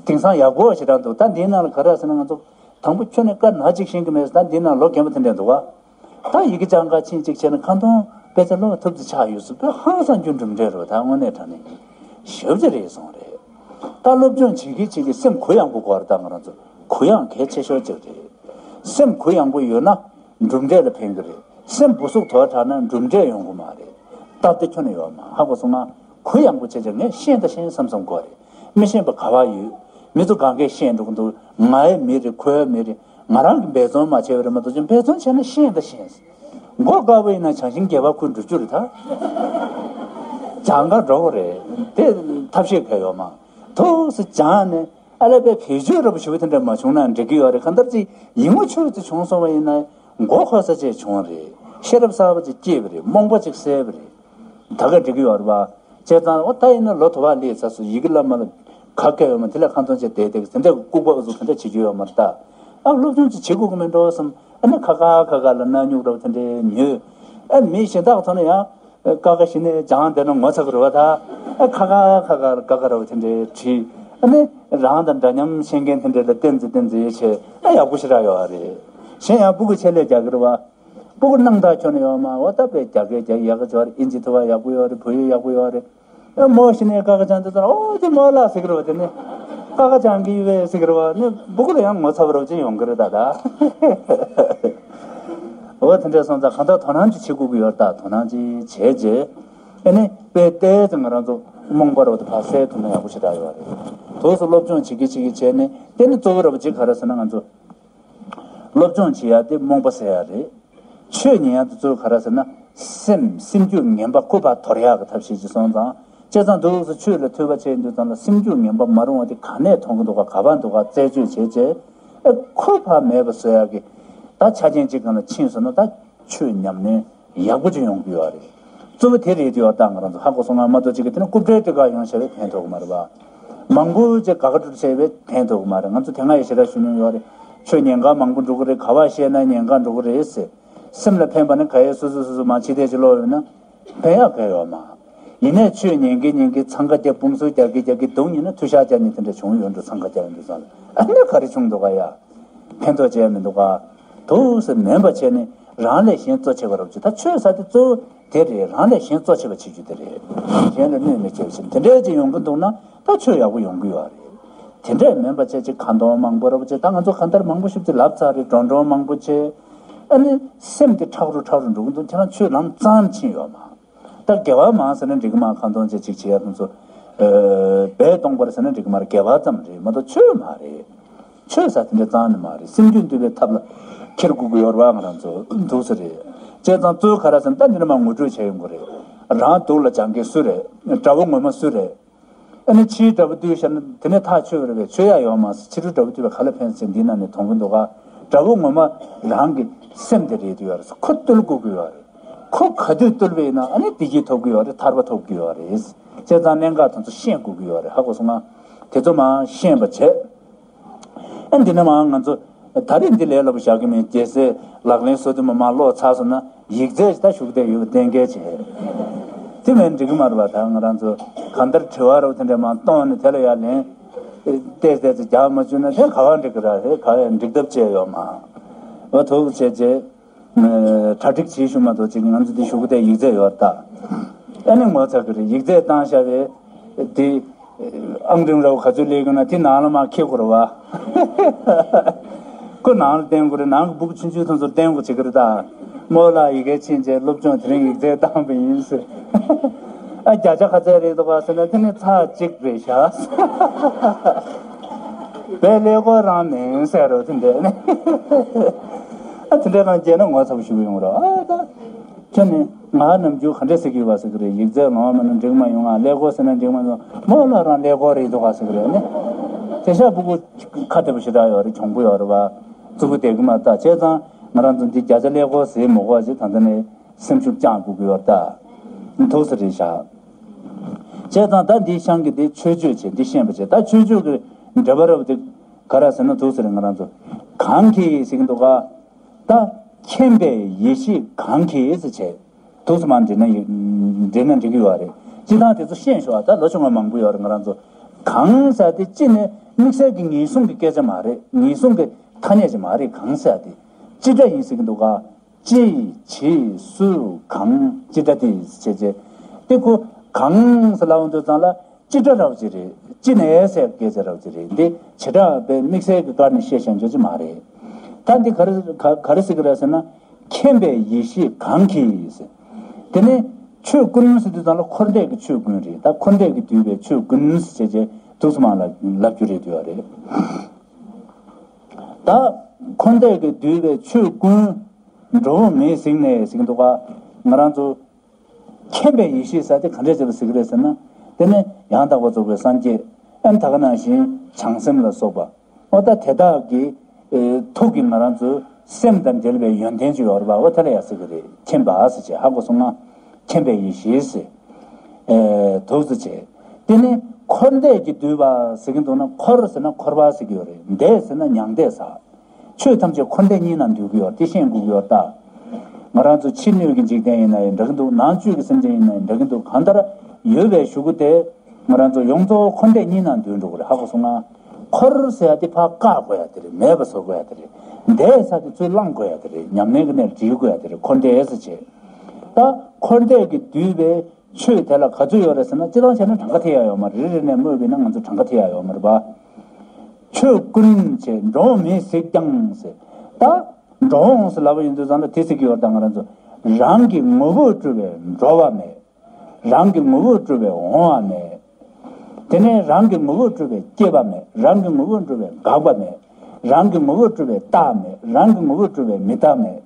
དེང་སང་ཡག་པོ་ཞེ་དྲག་འདུག་ད་འདིའི་ནང་ལ་ག་རེ་ཟེར་ན་ང་ཚོ་དང་པོ་ཁྱོན་ནས་དཀར་ནག་གཅིག་ཤེས་ཀྱི་མེད། ད་འདིའི་ནང་ལོ་རྒན་པ་དེ་འདྲས་འདུག་ག་ད་ཡི་གེ་སྦྱང་ག་ཕྱིན་གཅིག་བྱས་ན་ཁ་མཐོང་དཔེ་ཆ་ཀློག་ཐུབ་ཙམ་ཆགས་ཡོད་ཟེར་དཔེ་ཧང་སང་རྒྱུ་གྲུབ་འབྲས་རེད། ད་དངོས་གནས་དྲང་གནས་ཞེ་པོ་ཅིག་རེད་སོང་རེད། ད་སློབ་སྦྱོང་བྱེད་ཀྱི་བྱེད་ཀྱི་སེམས་གུ་ཡངས་པོ་དགོས་རེད། ད་ང་རང་ཚོ་གུ་ཡངས་གལ་ཆེ་ཤོས་ཅིག་རེད། སེམས་གུ་ཡངས་པོ་ཡོད་ན་གྲུབ་འབྲས་ལ་ཕན་གྱི་རེད། སེམས་སྦུ་སུག་དོར་དྲགས་ན་གྲུབ་འབྲས་ཡོང་གི་མ་རེད། སྟབས་བདེ་ཁྱོན་ནས་ཡོད་མ་ཧ་གོ་སོང་ང་། གུ་ཡངས་པོ་བྱས་བྱས་ངས་ཤེས་ད་ཤེས་བསམ་བསམ་དགོས་རེད། མི་ཤེས་པ་ག་བ་ཡོད། མི་ཚོ་གང་གས་ཤེས་འགྲོ་གི་འདུག་ང་ཡི་མི་རེད། ཁོའི་མི་རེད། ང་རང་གིས་འབད་བརྩོན་མ་བྱས་པ་རེད་མ་གཏོགས་ཅིག་འབད་བརྩོན་བྱས་ན་ཤེས་ད་ཤེས། མགོ་དཀར་པོ་ཡིན་ན་བྱང་ཤིང་རྒྱལ་བ་ཁོ་འགྲུབ་རྒྱུ་རེད་ད། སྦྱང་ག་འགྲོ་གི་རེད། དེ་ཐབས་ཤེས་ག་ཡོད་མ། ཐུགས་སུ་སྦྱངས་ནས་ཨ་ལས་པའི་བེད་སྤྱོད་རབ་ཞུ་བ་དེ་འདྲ་མ་བྱུང་ན་འགྲིག་གི་ཡོད་རེད། གང་ལྟར་ཅིག་ཡིད་ངོ་ཆོད་ཙམ་བྱུང་སོང་བ་ཡིན་ན་མགོ་འཁོར་ས་བཅས་བྱུང་རེད། ཤེས་རབ་གསར་པ་ཅིག་སྐྱེས་པ་རེད། རྨོངས་པ་ཅིག་སེལ་བ་རེད། ད་ག་འགྲིག་གི་ཡོད་རེད་པ། བྱས་ཙང་འོ་ད་ཡིན་ན་ལོ་དུ་བ་སླེབས་ཚར་སོང་། ཡི་གེ་བསླབ་མ་ལ་ག་གེ་ཡོད་མ། དེ་ལ་ཁ་འདོན་བྱས་བསྡད་བསྡད་གི་དེ་འདྲ་གི་ལྐུགས་པ་ཨུ་ཚུགས་དེ་འདྲ་བྱེད་རྒྱུ་ཡོད་མ་རེད་ད། ཨ་སློབ་སྦྱོང་ཅིག་བྱེད་དགོས་ཀྱི་མིན་འགྲོ་བསམ། ཨ་ནི་ཁ་ཁ་ཁ་ཁ་ལ་རྣ་སྨྱུག་འདྲ་བོ་དེ་འདྲའི་ཉོས། ཨ་མི་གཞན་དག་ཚོ་ནི་ཡང་ཀ་ཁ་ཞིག་ནས་སྦྱངས་བསྡད་ན་ངོ་ཚ་གི་རེད་པ་ད། ཨ་ཁ་ཁ་ཁ་ཁ་ལ་ཀ་ཁ་འདྲ་བོ་དེ་འདྲའི་བྲིས། ཨ་ནི་རང་དང་འདྲ་མཉམ་ཤེས་མཁན་དེ་འདྲ་ལ་བསྟན་ཙམ་བསྟན་ཙམ་ཡོད་བྱས་ཨ་ཡག་པོ་ཞེ་དྲག་ཡོད་རེད། གཞན་ཡང་སྤུ་གུ་ཆེད་ལས་རྒྱག་གི་རེད་པ། སྤུ་གུ་སྣང་དག་ཁྱོན་ནས་ཡོད་མ། འོ་ད་དཔེ་རྒྱ་སྐད་རྒྱག་ཡག་གི་ཡོད་རེད། ཨིན་ཇི་ཐོ་བ་ཡག་པོ་ཡོད་རེད། བོད་ཡིག་ཡག་པོ་ཡོད་རེད། ཨ་མོ་ཤི་ནས་ཀ་ཁ་སྦྱང་དུས་ཙམ་ཨོ་ཅི་མོ་ལ་ཟེར་གི་རེད་པ། དེ་ནས་ཀ་ཁ་སྦྱང་གི་ཡོད་པས་ཟེར་གི་རེད་པ། ནི་སྤུ་གུ་ལ་ཡང་ངོ་ཚ་བ་རོབ་ཅིག་ཡོང་གི་རེད་ད་ད། འོ་དེ་འདྲ་སོང་ཙང་གང་ལྟར་དོ་སྣང་ཅིག་བྱེད་དགོས་ཀྱི་ཡོད་རེད་ད། དོ་སྣང་ཅིག་བྱས་རྗེས་ཨ་ནི་དཔེ་བལྟས་ཙང་ང་རང་ཚོ་རྨོངས་པ་རོབ་ཏུ་ཕར་སེལ་ཐུབ་ན་ཡག་པོ་ཞེ་དྲག་ཡོད་རེད། དུས་སུ་སློབ་སྦྱོང་བྱེད་ཀྱི་བྱེད་ཀྱི་བྱས་ནས་དེ་ནི་གཙོ་བོ་རོབ་ཅིག་ག་རེ་ཟེར་ན་ང་ཚོ་སློབ་སྦྱོང་བྱེད་ཡ་དེ་རྨོངས་པ་སེལ་ཡ་རེད། ཆོས་ཉན་ཡ་དེ་ཚོ་ག་རེ་ཟེར་ན་སེམས་སེམས་རྒྱུད་ངན་པ་ཁུ་ཕར་དོར་ཡག་གི་ཐབས་ཤེས་ཅིག་སོང་ཙང་། བྱས་ཙང་འདུག་སེ་ཆོས་ལ་ཐོས་པ་བྱས་ཡོང་དུས་ཙམ་ལ་སེམས་རྒྱུད་ངན་པ་མ་རུང་བ་དེ་ག་ནས་མཐོང་གི་འདུག་ག་ག་པར་འདུག་ག་རྩད་གཅོད་བྱས་བྱས་ཨེ་ཁུ་ཕར་མེད་པ་བཟོ་ཡག་གི་ད་ཆ་རྐྱེན་ཅིག་སྒང་ལ་ཕྱིན་སོང་ན་ད་ཆོས་ཉམས་ལེན་ཡག་པོ་ཅིག་ཡོང་གི་ཡོད་རེད། གཙོ་བོ་དེ་རེད་དེ་ཡོད་ད། ང་རང་ཚོ་ཧ་གོ་སོང་ང་། མ་གཏོགས་ཅིག་གི་དེ་ནི་རྐུབ་འདྲེ་འདྲེ་ག་ཡོང་བྱས་པས་ཕན་ཐོགས་ཀྱི་མ་རེད་པ། མང་པོ་ཅིག་དགག་སྒྲུབ་བྱས་པས་ཕན་ཐོགས་ཀྱི་མ་རེད། ང་ཚོ་དེ་སྔ་ཡང་ཞེ་དྲག་ཞུ་མྱོང་ཡོད་རེད། ཆོས་ཉན་མཁན་མང་པོ་འགྲོ་གི་རེད། ག་པར་བཤད་ན་ཉན་མཁན་འགྲོ་གི་རེད་ཟེར། སེམས་ལ་ཕན་པ་ནི་ག་ཡེ་སོ་སོ་སོ་སོ་མ་ཕྱི་བལྟས་ཅིག་ལོག་ཡོད་ན་ཕན་ཡག་ག་ཡོད་མ། ཡིན་ནའི་ཆོས་ཉན་གི་ཉན་གི་འཚང་ཁ་རྒྱབ་དཔུང་གསུམ་རྒྱག་གི་རྒྱག་གི་སྡུག་ཡིན་ན་ཐུ་ཤག་རྒྱག་ནི་དེ་འདྲ་བྱུང་ཡོད་འགྲོ། འཚང་ཁ་རྒྱབ་ཡོང་དུས་ཙམ་ལ་ཨ་ནི་ག་རེ་བྱུང་འདུག་ག་ཡ། ཕན་ཐོགས་ཅི་ཡང་མི་འདུག་ག་འདུག་སེ་མིན་པ་བྱས་ནས་རང་ལས་གཞན་གཙོ་ཆེ་བ་རབ་ཅིག་ད་ཆོས་ཟེར་དེ་གཙོ་བོ་དེ་རེད། རང་ལས་གཞན་གཙོ་ཆེ་བ་བྱེད་རྒྱུ་དེ་རེད། གཞན་ལ་གནོད་མི་བྱེད་པ་བྱེད་དེ་འདྲས་ཅིག་ཡོང་གི་འདུག་ན་ད་ཆོས་ཡག་པོ་ཡོང་གི་ཡོད་རེད། དེ་འདྲས་མིན་པ་བྱས་ཅིག་ཁ་འདོན་མང་པོ་རབ་བྱས། ད་ང་ཚོ་གང་ལྟར་མང་པོ་ཞིག་ཅིག་ལབ་ཚར་རེད། འགྲོ་འགྲོ་མང་པོ་བྱས། ཨ་ནི་སེམས་དེ་ཁྲག་རུ་ཁྲག་རུ་འགྲོ་གི་འདུག་ཁྱེད་རང་ཆོས་ལམ་ཙམ་ཕྱིན་ཡོད་མ། ད་དགེ་བ་མང་ཟེར་ན་འགྲིག་གི་མ། ཁ་འདོན་བྱས་ཅིག་བྱེད་ཡ་དེ་ཚོ། ཨ་སྦས་གཏོང་པར་ཟེར་ན་འགྲིག་གི་མ་རེད། དགེ་བ་ཙམ་རེད་མ་གཏོགས་ཆོས་མ་རེད། ཆོས་ཟེར་དེ་འདྲ་རྩ་ནས་མ་རེད། སེམས་རྒྱུད་འདུལ་བའི་ཐབས་ལ་འཁྱེར་དགོས་ཀྱི་ཡོད་རེད་པ། ང་རང་ཚོ་འདུག་སེ་རེད། བྱས་ཙང་གཙོ་བོ་ག་རེ་ཟེར་ན་ད་འདི་འདྲ་མ་ངོ་སྤྲོད་བྱས་ཡོང་གི་རེད། རང་སྡུག་ལ་སྦྱང་མཁན་སུ་རེད། དགྲ་བོ་ངོ་མ་སུ་རེད། ཨ་ནི་ཕྱིའི་དགྲ་བོ་བཏུལ་བཞག་ན་དེ་ནས་ཐག་ཆོད་པ་རེད་པས། ཆོད་ཡ་ཡོད་མ་རེད། ཕྱི་དྲོ་དགྲ་བོ་བཏུལ་བས་ག་ལ་ཕན་ཟེར་འདི་ནང་ནས་མཐོང་གི་འདུག་ག་དགྲ་བོ་ངོ་མ་རང་གི་སེམས་དེ་རེད་འདུག་ཡོད་རེད། ཁོ་བཏུལ་དགོས་ཀྱི་ཡོད་རེད། ཁོ་ག་དུས་བཏུལ་བ་ཡིན་ན་ཨ་ནི་བདེ་སྐྱིད་ཐོབ་ཀྱི་ཡོད་རེད། ཐར་པ་ཐོབ་ཀྱི་ཡོད་རེད། བྱས་ཙང་གནད་འགག་དེ་ཚོ་ཤེས་དགོས་ཀྱི་ཡོད་རེད། ཧ་གོ་སོང་ང་། དེ་ཚོ་མར་ཤེས་པ་བྱས། ཨ་འདི་ནས་མར་ང་ཚོ་ད་རེས་འདི་ལས་སླ་པོ་བཞག་གི་མེད། རྒྱལ་སྲས་ལག་ལེན་སོ་བདུན་པ་མར་ཀློག་ཚར་སོང་ན་ཡིག་རྩལ་ཞིག་ད་ཞུགས་བསྡད་ཡོད་པ་གཏན་འཁེལ་བྱས། དེ་མིན་འགྲིག་གི་མ་རེད་པ། ད་ང་རང་ཚོ་གང་ལྟར་དྲི་བ་རོ་དེ་འདྲ་མར་གཏོང་ནས་དེ་ལ་ཡར་ལན་ཏོག་ཙམ་ཙམ་རྒྱག་མ་བཅུག་ན་དེ་ག་བ་འགྲིག་གི་ར། དེ་ག་བས་འགྲིག་ཐབས་བྱས་ཡོད་མ་རེད། འོ་ཐུགས་རྗེ་ཆེ། གྲ་སྒྲིག་བྱེད་ཤུགས་མ་གཏོགས་ཅིག་ང་ཚོ་འདི་ཞུགས་བསྡད་ཡིག་རྩལ་ཡོད་རེད་ད། ཨ་ནི་ངོ་ཚ་གི་རེད། ཡིག་རྩལ་བཏང་བཞག་པའི་དེ་ཨང་རིང་རབ་ག་ཚོད་སླེབས་ཀྱི་ན་དེ་ནང་ལ་མར་འཁྱེར་དགོས་རེད་པ། ཁོ་ནང་ལ་བསྟན་དགོས་རེད། ནང་གི་སྤུ་གུ་ཆུང་ཆུང་ཚོ་ཚོར་བསྟན་དགོས་བྱེད་ཀྱི་རེད་ད། རྨོ་ལགས་ཡ་གིར་ཕྱིན་བྱས་སློབ་སྦྱོང་དེ་རིང་ཡིག་རྩལ་བཏང་བ་ཡིན་ཟེར། ཨ་བརྒྱ་ཆ་ག་ཚད་རེད་འདུག་ག་ཟེར་ན་དེ་ནི་ཚེག་གཅིག་རེད་ཤག་བས་ཀླད་ཀོར་རང་མིན་ཟེར་རོ་དེ་འདྲ་ནི། ཨ་དེ་འདྲ་གང་བྱས་ན་ངོ་ཚ་པོ་ཞིག་ཡོང་རོགས། ཨ་ད་ཁྱོད་ནི་ང་ནམ་རྒྱུན་ག་འདྲ་ཟེར་གྱི་ཡོད་པ་ཟེར་གི་རེད། ཡིག་རྩལ་ངོ་མ་ནི་འགྲིག་མ་ཡོང་ང་། ཀླད་ཀོར་ཟེར་ན་འགྲིག་མ་ཡོང་། རྨོ་ལགས་རང་ཀླད་ཀོར་རེད་འདུག་ག་ཟེར་གི་རེད་ནི། དེ་ཤ་སྤུ་གུ་ཁ་བདེ་པོ་ཞེ་དྲག་ཡོད་རེད། གྱོང་པོ་ཡོད་རེད་པ། རྩུབ་པོ་བསྡད་གི་མ་རེད་ད། བྱས་ཙང་ང་རང་ཚོ་འདི་བརྒྱ་ཆ་ཀླད་ཀོར་ཟེར་མི་དགོས་པ་ཞིག་ད་ལྟ་ནས་སེམས་ཤུགས་བཅང་དགོས་ཀྱི་ཡོད་ད། ཐུགས་སུ་རེད་བཞག་བྱས་ཙང་ད་འདི་ཤང་གི་འདི་མཆོད་བརྗོད་བྱས། འདི་ཤེས་པ་བྱས། ད་མཆོད་བརྗོད་ཀྱི་འགྲེལ་པ་རབ་འདི་ག་རེ་ཟེར་ན་ཐུགས་སུ་རེད། ང་རང་ཚོ་གང་གིས་ཟེར་གྱི་འདུག་ག་ད་མཁྱེན་པའི་ཡེ་ཤེས་གང་གིས་ཟེར་བྱས། ཐུགས་སུ་མར་འདྲེན་ན་ཡི་འདྲེན་ན་འགྲིག་གི་ཡོད་རེད། སྤྱིར་བཏང་དེ་ཚོ་ཤེས་ཤོག་ད་ལོ་ཆུང་བ་མང་པོ་ཡོད་རེད། ང་རང་ཚོ་གང་ཟེར་དེ་སྤྱི་ནས་དམིགས་བསལ་གྱི་ངེས་བཟུང་གི་སྐད་ཆ་མ་རེད། ངེས་བཟུང་གི་ཐ་སྙད་ཅིག་མ་རེད། གང་ཟེར་དེ་སྤྱི་སྒྲ་ཡིན་ཟེར་གྱི་འདུག་ག་ཅི། ཇི། སུ། གང་། སྤྱི་སྒྲ་དེ་བྱས་བྱས། དེ་ཁོ་གང་ཟེར་ལབ་འོང་དུས་ཙང་ལ་སྤྱི་སྒྲ་རབ་ཅིག་རེད། ཅི་ནས་ཟེར་སྐད་ཆ་རབ་ཅིག་རེད། འདི་བྱེ་བྲག་པའི་དམིགས་བསལ་གྱི་བཀར་ནས་བཤད་བཞག་རྒྱུ་ཅིག་མ་རེད། ད་འདི་ག་རེ་ག་ག་རེ་ཟེར་གི་རེད་ཟེར་ན། མཁྱེན་པའི་ཡེ་ཤེས་གང་གིས་ཟེར། དེ་ནས་ཆོས་ཀུན་ཟེར་དུས་ཙང་ལ་འཁོར་འདས་ཀྱི་ཆོས་ཀུན་རེད། ད་འཁོར་འདས་ཀྱིས་བསྡུས་པའི་ཆོས་ཀུན་ཟེར་བྱས་བྱས་ཐུགས་སུ་མར་ལབ་ལབ་རྒྱུ་རེད་འདུག་ཡ་རེད། ད་འཁོར་འདས་ཀྱིས་བསྡུས་པའི་ཆོས་ཀུན། འགྲོ་འོང་མེད་གཟིགས་ནས་ཟེར་གྱི་འདུག་ག་ང་རང་ཚོ་མཁྱེན་པའི་ཡེ་ཤེས་ཟེར་དེ་ག་འདྲས་བྱས་པ་ཟེར་གྱི་རེད་ཟེར་ན། དེ་ནི་ཡང་དག་པར་རྫོགས་པའི་སངས་རྒྱས། ཨ་ནི་ད་ག་ནང་བཞིན་བྱང་སེམས་ལ་སོགས་པ། འོ་ད་དེ་དག་གི་ཨེ་ཐུགས་ཀྱིས་ང་རང་ཚོའི་སེམས་དང་འབྲེལ་བའི་ཡོན་ཏན་ཅིག་ཡོད་རེད་པ། འོ་དེ་ལ་ཡང་ཟེར་གྱི་རེད། མཁྱེན་པ་ཟེར་བྱས། ཧ་གོ་སོང་ང་། མཁྱེན་པའི་ཡེ་ཤེས་ཟེར། ཨེ་ཐུགས་སུ་བྱས། དེ་ནི་འཁོར་འདས་ཀྱིས་བསྡུས་པ་ཟེར་གྱི་འདུག་ན། འཁོར་ཟེར་ན་འཁོར་བ་ཟེར་གྱི་ཡོད་རེད། འདས་ཟེར་ན་མྱང་འདས་ཟེར། ཆོས་ཐམས་ཅད་འཁོར་འདས་གཉིས་ནང་འདུས་ཀྱི་ཡོད་རེད། དེ་ཤེས་དགོས་ཀྱི་ཡོད་རེད་ད། ང་རང་ཚོ་ཕྱི་སྣོད་ཀྱི་འཇིག་རྟེན་ཡིན་ན་ཡང་འདྲ་གི་འདུག་ནང་བཅུད་ཀྱི་སེམས་ཅན་ཡིན་ན་ཡང་འདྲ་གི་འདུག་གང་ལྟར་ཡོད་པའི་གཞུག་གུ་དེ་ང་རང་ཚོ་ཡོངས་རྫོགས་འཁོར་འདས་གཉིས་ནང་འདུས་འགྲོ་གི་རེད། ཧ་གོ་སོང་ང་། འཁོར་ཟེར་ཡ་དེ་ཕར་བཀག་དགོས་ཡ་དེ་རེད། མེད་པ་བཟོ་དགོས་ཡ་དེ་རེད། འདས་ཟེར་དེ་ཚུར་བླང་དགོས་ཡ་དེ་རེད། ཉམས་ལེན་གྱི་གནས་ལ་སྒྲིལ་དགོས་ཡ་དེ་རེད། འཁོར་འདས་ཟེར་བྱས། ད་འཁོར་འདས་ཀྱིས་བསྡུས་པའི་ཆོས་དེ་ལ་ག་ཚོད་ཡོད་རེད་ཟེར་ན། སྤྱིར་བཏང་བྱས་ན་གྲངས་ཀ་ཐེབས་ཡ་ཡོད་མ་རེད། རེ་རེ་ནས་སྨོས་པ་ཡིན་ན་ང་ཚོ་གྲངས་ཀ་ཐེབས་ཡ་ཡོད་མ་རེད་པ། ཆོས་ཀུན་བྱས་འགྲོ་འོང་མེད་གཟིགས་ཀྱང་ཟེར། ད་འགྲོ་འོང་ཟེར་ལབ་པ་ཡིན་དུས་ཙང་ལ་དེ་ཟེར་གྱི་ཡོད་རེད། ད་ང་རང་ཚོ་རང་གི་ངོ་བོས་གྲུབ་པའི་འགྲོ་བ་མེད། རང་གི་ངོ་བོས་གྲུབ་པའི་འོང་བ་མེད། དེ་ནས་རང་གི་ངོ་བོས་གྲུབ་པའི་སྐྱེས་པ་མེད། རང་གི་ངོ་བོས་གྲུབ་པའི་འགག་པ་མེད། རང་གི་ངོ་བོས་གྲུབ་པའི་རྟག་མེད། རང་གི་ངོ་བོས་གྲུབ་པའི་མི་རྟག་མེད།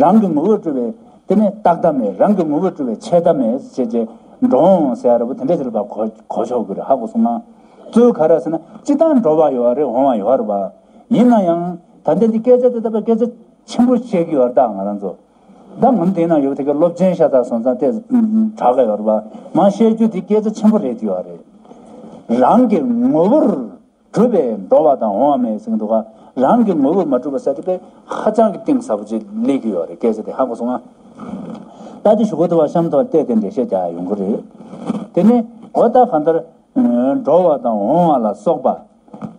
རང་གི་ངོ་བོས་གྲུབ་པའི་དེ་ནས་རྟག་ལྟ་མེད། རང་གི་ངོ་བོས་གྲུབ་པའི་ཆད་ལྟ་མེད་ཅེས་བྱས། འགྲོ་འོང་ཟེར་ཡ་ར་བོ་དེ་འདྲ་ཅིག་ལ་ཕར་གོ་གོ་ཆོག་གི་རེད། ཧ་གོ་སོང་ང་། གཙོ་བོ་ག་རེ་ཟེར་ན་སྤྱིར་བཏང་འགྲོ་བ་ཡོད་རེད། འོང་བ་ཡོད་རེད་པ། ཡིན་ན་ཡང་ད་ལྟ་འདི་སྐད་ཆ་དེ་ལྟ་བུ་སྐད་ཆ་ཆེན་པོ་བཤད་ཀྱི་ཡོད་རེད། ད་ང་རང་ཚོ་ད་ངོ་མ་དེ་ན་ཡོད་དེ་ག་སློབ་ཆེན་ཤ་ཚ་སོང་ཙང་དེ་དྲག་ག་ཡོད་རེད་པ། མ་བཤད་རྒྱུ་དེ་སྐད་ཆ་ཆེན་པོ་རེད་དེ་ཡོད་རེད། རང་གི་ངོ་བོར་གྲུབ་པའི་འགྲོ་བ་དང་འོང་བ་མེད་ཟེར་གྱི་འདུག་ག་རང་གི་ངོ་བོས་མ་གྲུབ་པ་ཟེར་དེ་ཧ་ཅང་གི་གཏིང་ཟབ་པོ་ཅིག་སླེབས་ཀྱི་ཡོད་རེད། སྐད་ཆ་དེ་ཧ་གོ་སོང་ང་། ད་དེ་ཞུ་གོ་ཐུབ་པ་གཤམ་ཐོག་བལྟས་ཏེ་འགྲེལ་བཤད་རྒྱག་ཡ་ཡོང་གི་རེད། དེ་ནས་འོ་ད་གང་ལྟར་འགྲོ་བ་དང་འོང་བ་ལ་སོགས་པ་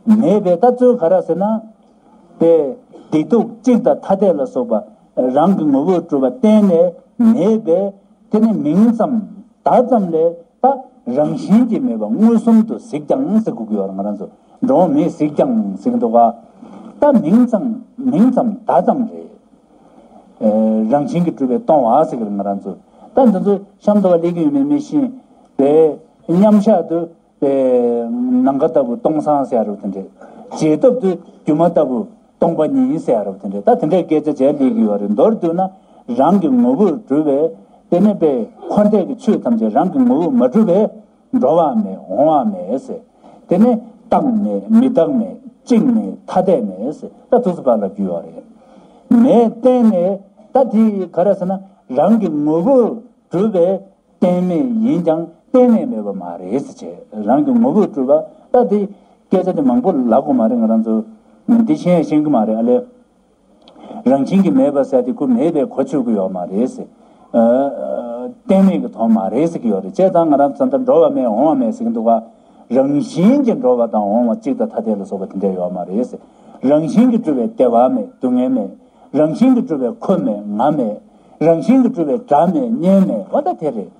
མེད་པའི། ད་གཙོ་བོ་ག་རེ་ཟེར་ན། པའི་བདེ་སྡུག་གཅིག་དང་ཐ་དད་ལ་སོགས་པ་རང་གི་ངོ་བོས་གྲུབ་པ་གཏན་ནས་མེད་པས། དེ་ནི་མིང་ཙམ་བརྡ་ཙམ་ལས་ད་རང་བཞིན་གྱིས་མེད་པ་མངོན་སུམ་དུ་གཟིགས་ཀྱང་ཟེར་དགོས་ཀྱི་ཡོད་རེད། ང་རང་ཚོ་འགྲོ་འོང་མེད་གཟིགས་ཀྱང་ཟེར་གྱི་འདུག་ག་ད་མིང་ཙམ་མིང་ཙམ་བརྡ་ཙམ་རེད། ཨེ་རང་བཞིན་གྱིས་གྲུབ་པས་སྟོང་བ་ཟེར་གྱི་རེད། ང་རང་ཚོ་ད་འདི་ཚོ་གཤམ་དུ་བ་སླེབས་ཀྱི་ཡོད་མེད་མི་ཤེས་པས། མཉམ་བཞག་ཏུ་པའི་ནམ་མཁའ་ལྟ་བུ་སྟོང་སང་ཟེར་ཡ་རབས་དེ་འདྲས། རྗེས་ཐོབ་ཏུ་སྒྱུ་མ་ལྟ་བུ་སྟོང་པ་ཉིད་ཟེར་ཡ་རབས་དེ་འདྲས། ད་དེ་འདྲས་སྐད་ཆ་བྱས་སླེབས་ཀྱི་ཡོད་རེད། མདོར་བསྡུས་ན་རང་གི་ངོ་བོས་གྲུབ་པའི་ དེ་ནས་པའི་འཁོར་འདས་ཀྱི་ཆོས་ཐམས་ཅད་རང་གི་ངོ་བོས་མ་གྲུབ་པས་འགྲོ་བ་མེད། འོང་བ་མེད་ཟེར། དེ་ནས་རྟག་མེད། མི་རྟག་མེད། གཅིག་མེད། ཐ་དད་མེད་ཟེར། ད་ཐུགས་སུ་བབ་ལ་རྒྱུ་ཡོད་རེད། མེད་གཏན་ནས། ད་དེ་ག་རེ་ཟེར་ན། རང་གི་ངོ་བོས་གྲུབ་པའི་གཏན་མེད་ཡིན་ཀྱང་གཏན་ནས་མེད་པ་མ་རེད་ཟེར་བྱས། རང་གི་ངོ་བོས་གྲུབ་པ། ད་དེ་སྐད་ཆ་དེ་མང་པོ་ལབ་དགོས་མ་རེད། ང་རང་ཚོ་འདི་ཤེས་ཤེས་ཀྱི་མ་རེད། ཨ་ལས། རང་བཞིན་གྱིས་མེད་པ་ཟེར་དེ་ཁོ་མེད་པའི་གོ་ཆོད་ཀྱི་ཡོད་མ་རེད་ཟེར། ཨ། གཏན་མེད་ཀྱི་དོན་མ་རེད་ཟེར་གྱི་ཡོད་རེད། བྱས་ཙང་ང་རང་ཚོ་ད་འགྲོ་བ་མེད། འོང་བ་མེད་ཟེར་གྱི་འདུག་ག། རང་བཞིན་གྱིས་འགྲོ་བ་དང་འོང་བ་གཅིག་དང་ཐ་དད་ལ་སོགས་པ་དེ་འདྲ་ཡོད་མ་རེད་ཟེར། རང་བཞིན་གྱིས་གྲུབ་པའི་བདེ་བ་མེད། སྡུག་བསྔལ་མེད། རང་བཞིན་གྱིས་གྲུབ་པའི་ཁོ་མེད། ང་མེད། རང་བཞིན་གྱིས་གྲུབ་པའི་སྒྲ་མེད། བརྙན་མེད། འོ་ད་དེ་རེད།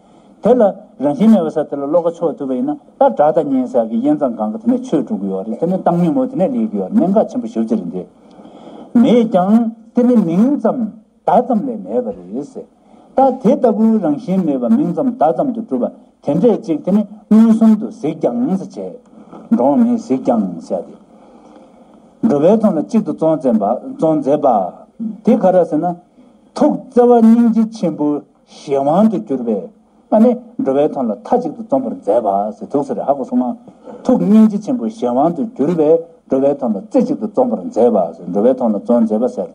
དེ་ལ་རང་བཞིན་མེད་པ་ཟེར་དེ་ལ་བློ་ཁ་ཕྱོགས་ཐུབ་པ་ཡིན་ན། ད་སྒྲ་དང་བརྙན་ཟེར་གྱི་དབྱེན་མཚམས་སྒང་ག་དེ་ནས་ཆོད་འགྲོ་གི་ཡོད་རེད། དེ་ནས་བཏང་སྙོམས་འོ་དེ་ནས་སླེབས་ཀྱི་ཡོད་རེད། གནད་འགག་ཆེན་པོ་ཞེ་པོ་ཅིག་རེད་འདི། མེད་ཀྱང་དེ་ནི་མིང་ཙམ་བརྡ་ཙམ་ལས་མེད་པ་རེད་ཟེར། ད་དེ་ལྟ་བུའི་རང་བཞིན་མེད་པ་མིང་ཙམ་བརྡ་ཙམ་དུ་གྲུབ་པ་དེ་འདྲས་ཅིག་དེ་ནི་མངོན་སུམ་དུ་གཟིགས་ཀྱང་ཟེར་བྱས། འགྲོ་བ་མིས་གཟིགས་ཀྱང་ཟེར་ཏེ། འགྲོ་བའི་དོན་ལ་གཅིག་ཏུ་བརྩོན་མཛད་པ། བརྩོན་མཛད་པ། དེ་ག་རེ་ཟེར་ན། ཐུགས་བརྩེ་བ་སྙིང་རྗེ་ཆེན་པོའི་གཞན་དབང་དུ་གྱུར་པའི། ཨ་ནི་འགྲོ་བའི་དོན་ལ་མཐའ་གཅིག་ཏུ་བརྩོན་པར་མཛད་པ་ཟེར་འདུག་ཟེར། ཧ་གོ་སོང་ང་། ཐུགས་སྙིང་རྗེ་ཆེན་པོའི་གཞན་དབང་དུ་གྱུར་པའི་འགྲོ་བའི་དོན་ལ་རྩེ་གཅིག་ཏུ་བརྩོན་པར་མཛད་པ་ཟེར། འགྲོ་བའི་དོན་ལ་བརྩོན་མཛད་པ་ཟེར།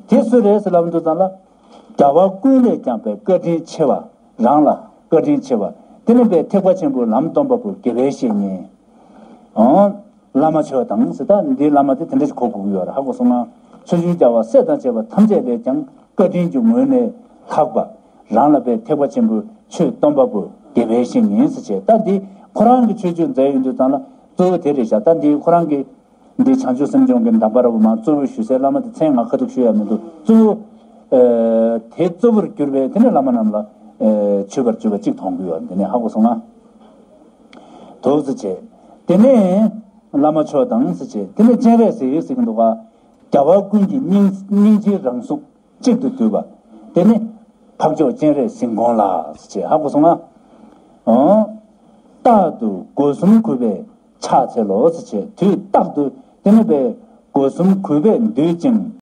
དེ་སུ་རེད་ཟེར་ལབ་འདུག་ཙང་ལ། རྒྱལ་བ་ཀུན་ལས་ཀྱང་པའི་བཀའ་དྲིན་ཆེ་བ། རང་ལ་བཀའ་དྲིན་ཆེ་བ། དེ་ནི་པའི་ཐེག་པ་ཆེན་པོའི་ལམ་སྟོན་པ་པོ་དགེ་བའི་བཤེས་གཉེན། ཨང་། བླ་མ་མཆོག་དང་ཟེར། ད་འདིའི་བླ་མ་དེ་དེ་འདྲ་ཞིག་གོ་དགོས་ཀྱི་ཡོད་རེད། ཧ་གོ་སོང་ང་། ཕྱོགས་བཅུའི་རྒྱལ་བ་སྲས་དང་བཅས་པ་ཐམས་ཅད་ལས་ཀྱང་བཀའ་དྲིན་གྱི་ངོས་ནས་ལྷག་པ། རང་ལ་པའི་ཐེག་པ་ཆེན་པོའི་ཆོས་སྟོན་པ་པོ་དགེ་བའི་བཤེས་གཉེན་ཟེར་བྱས། ད་འདི་ཁོ་རང་གི་ཆོས་སྤྱོད་མཛད་ཡོང་དུས་ཙང་ལ་གཙོ་བོ་དེ་རེད་བཞག། ད་འདི་ཁོ་རང་གི་འདི་བྱང་ཆུབ་སེམས་སྦྱོང་གི་གདམས་པ་རབ་མ་གཙོ་བོ་ཞུ་སའི་བླ་མ་དེ་མཚན་ང་ཁ་ཐུག་ཞུ་ཡ་མི་འདུག། གཙོ་བོ། ཨ། དེ་གཙོ་བོར་གྱུར་པའི་དེ་ནས་བླ་མ་རྣམས་ལ། ཨ། མཆོད་པར་གྱུར་པ་གཅིག་མཐོང་གི་ཡོད། འདི་ནས་ཧ་གོ་སོང་ང་། འདུག་ཟེར་བྱས། དེ་ནས་བླ་མ་མཆོག་དང་ཟེར་བྱས། དེ་ནས་སྤྱན་རས་གཟིགས་ཟེར་གྱི་འདུག་ག། རྒྱལ་བ་ཀུན་གྱི་སྙིང་སྙིང་རྗེའི་རང་གཟུགས་གཅིག་ཏུ་བསྡུས་པ། དེ་ནི་འཕགས་མཆོག་སྤྱན་རས་གཟིགས་མགོན་ལགས་ཟེར་བྱས། ཧ་གོ་སོང་ང་། ཨོ། རྟག་ཏུ་སྒོ་གསུམ་གུས་པས་ཕྱག་འཚལ་ལོ་ཟེར་བྱས། དུས་རྟག་ཏུ་དེ་ནི་པའི་སྒོ་གསུམ་གུས་པས་འདུད་ཅིང་།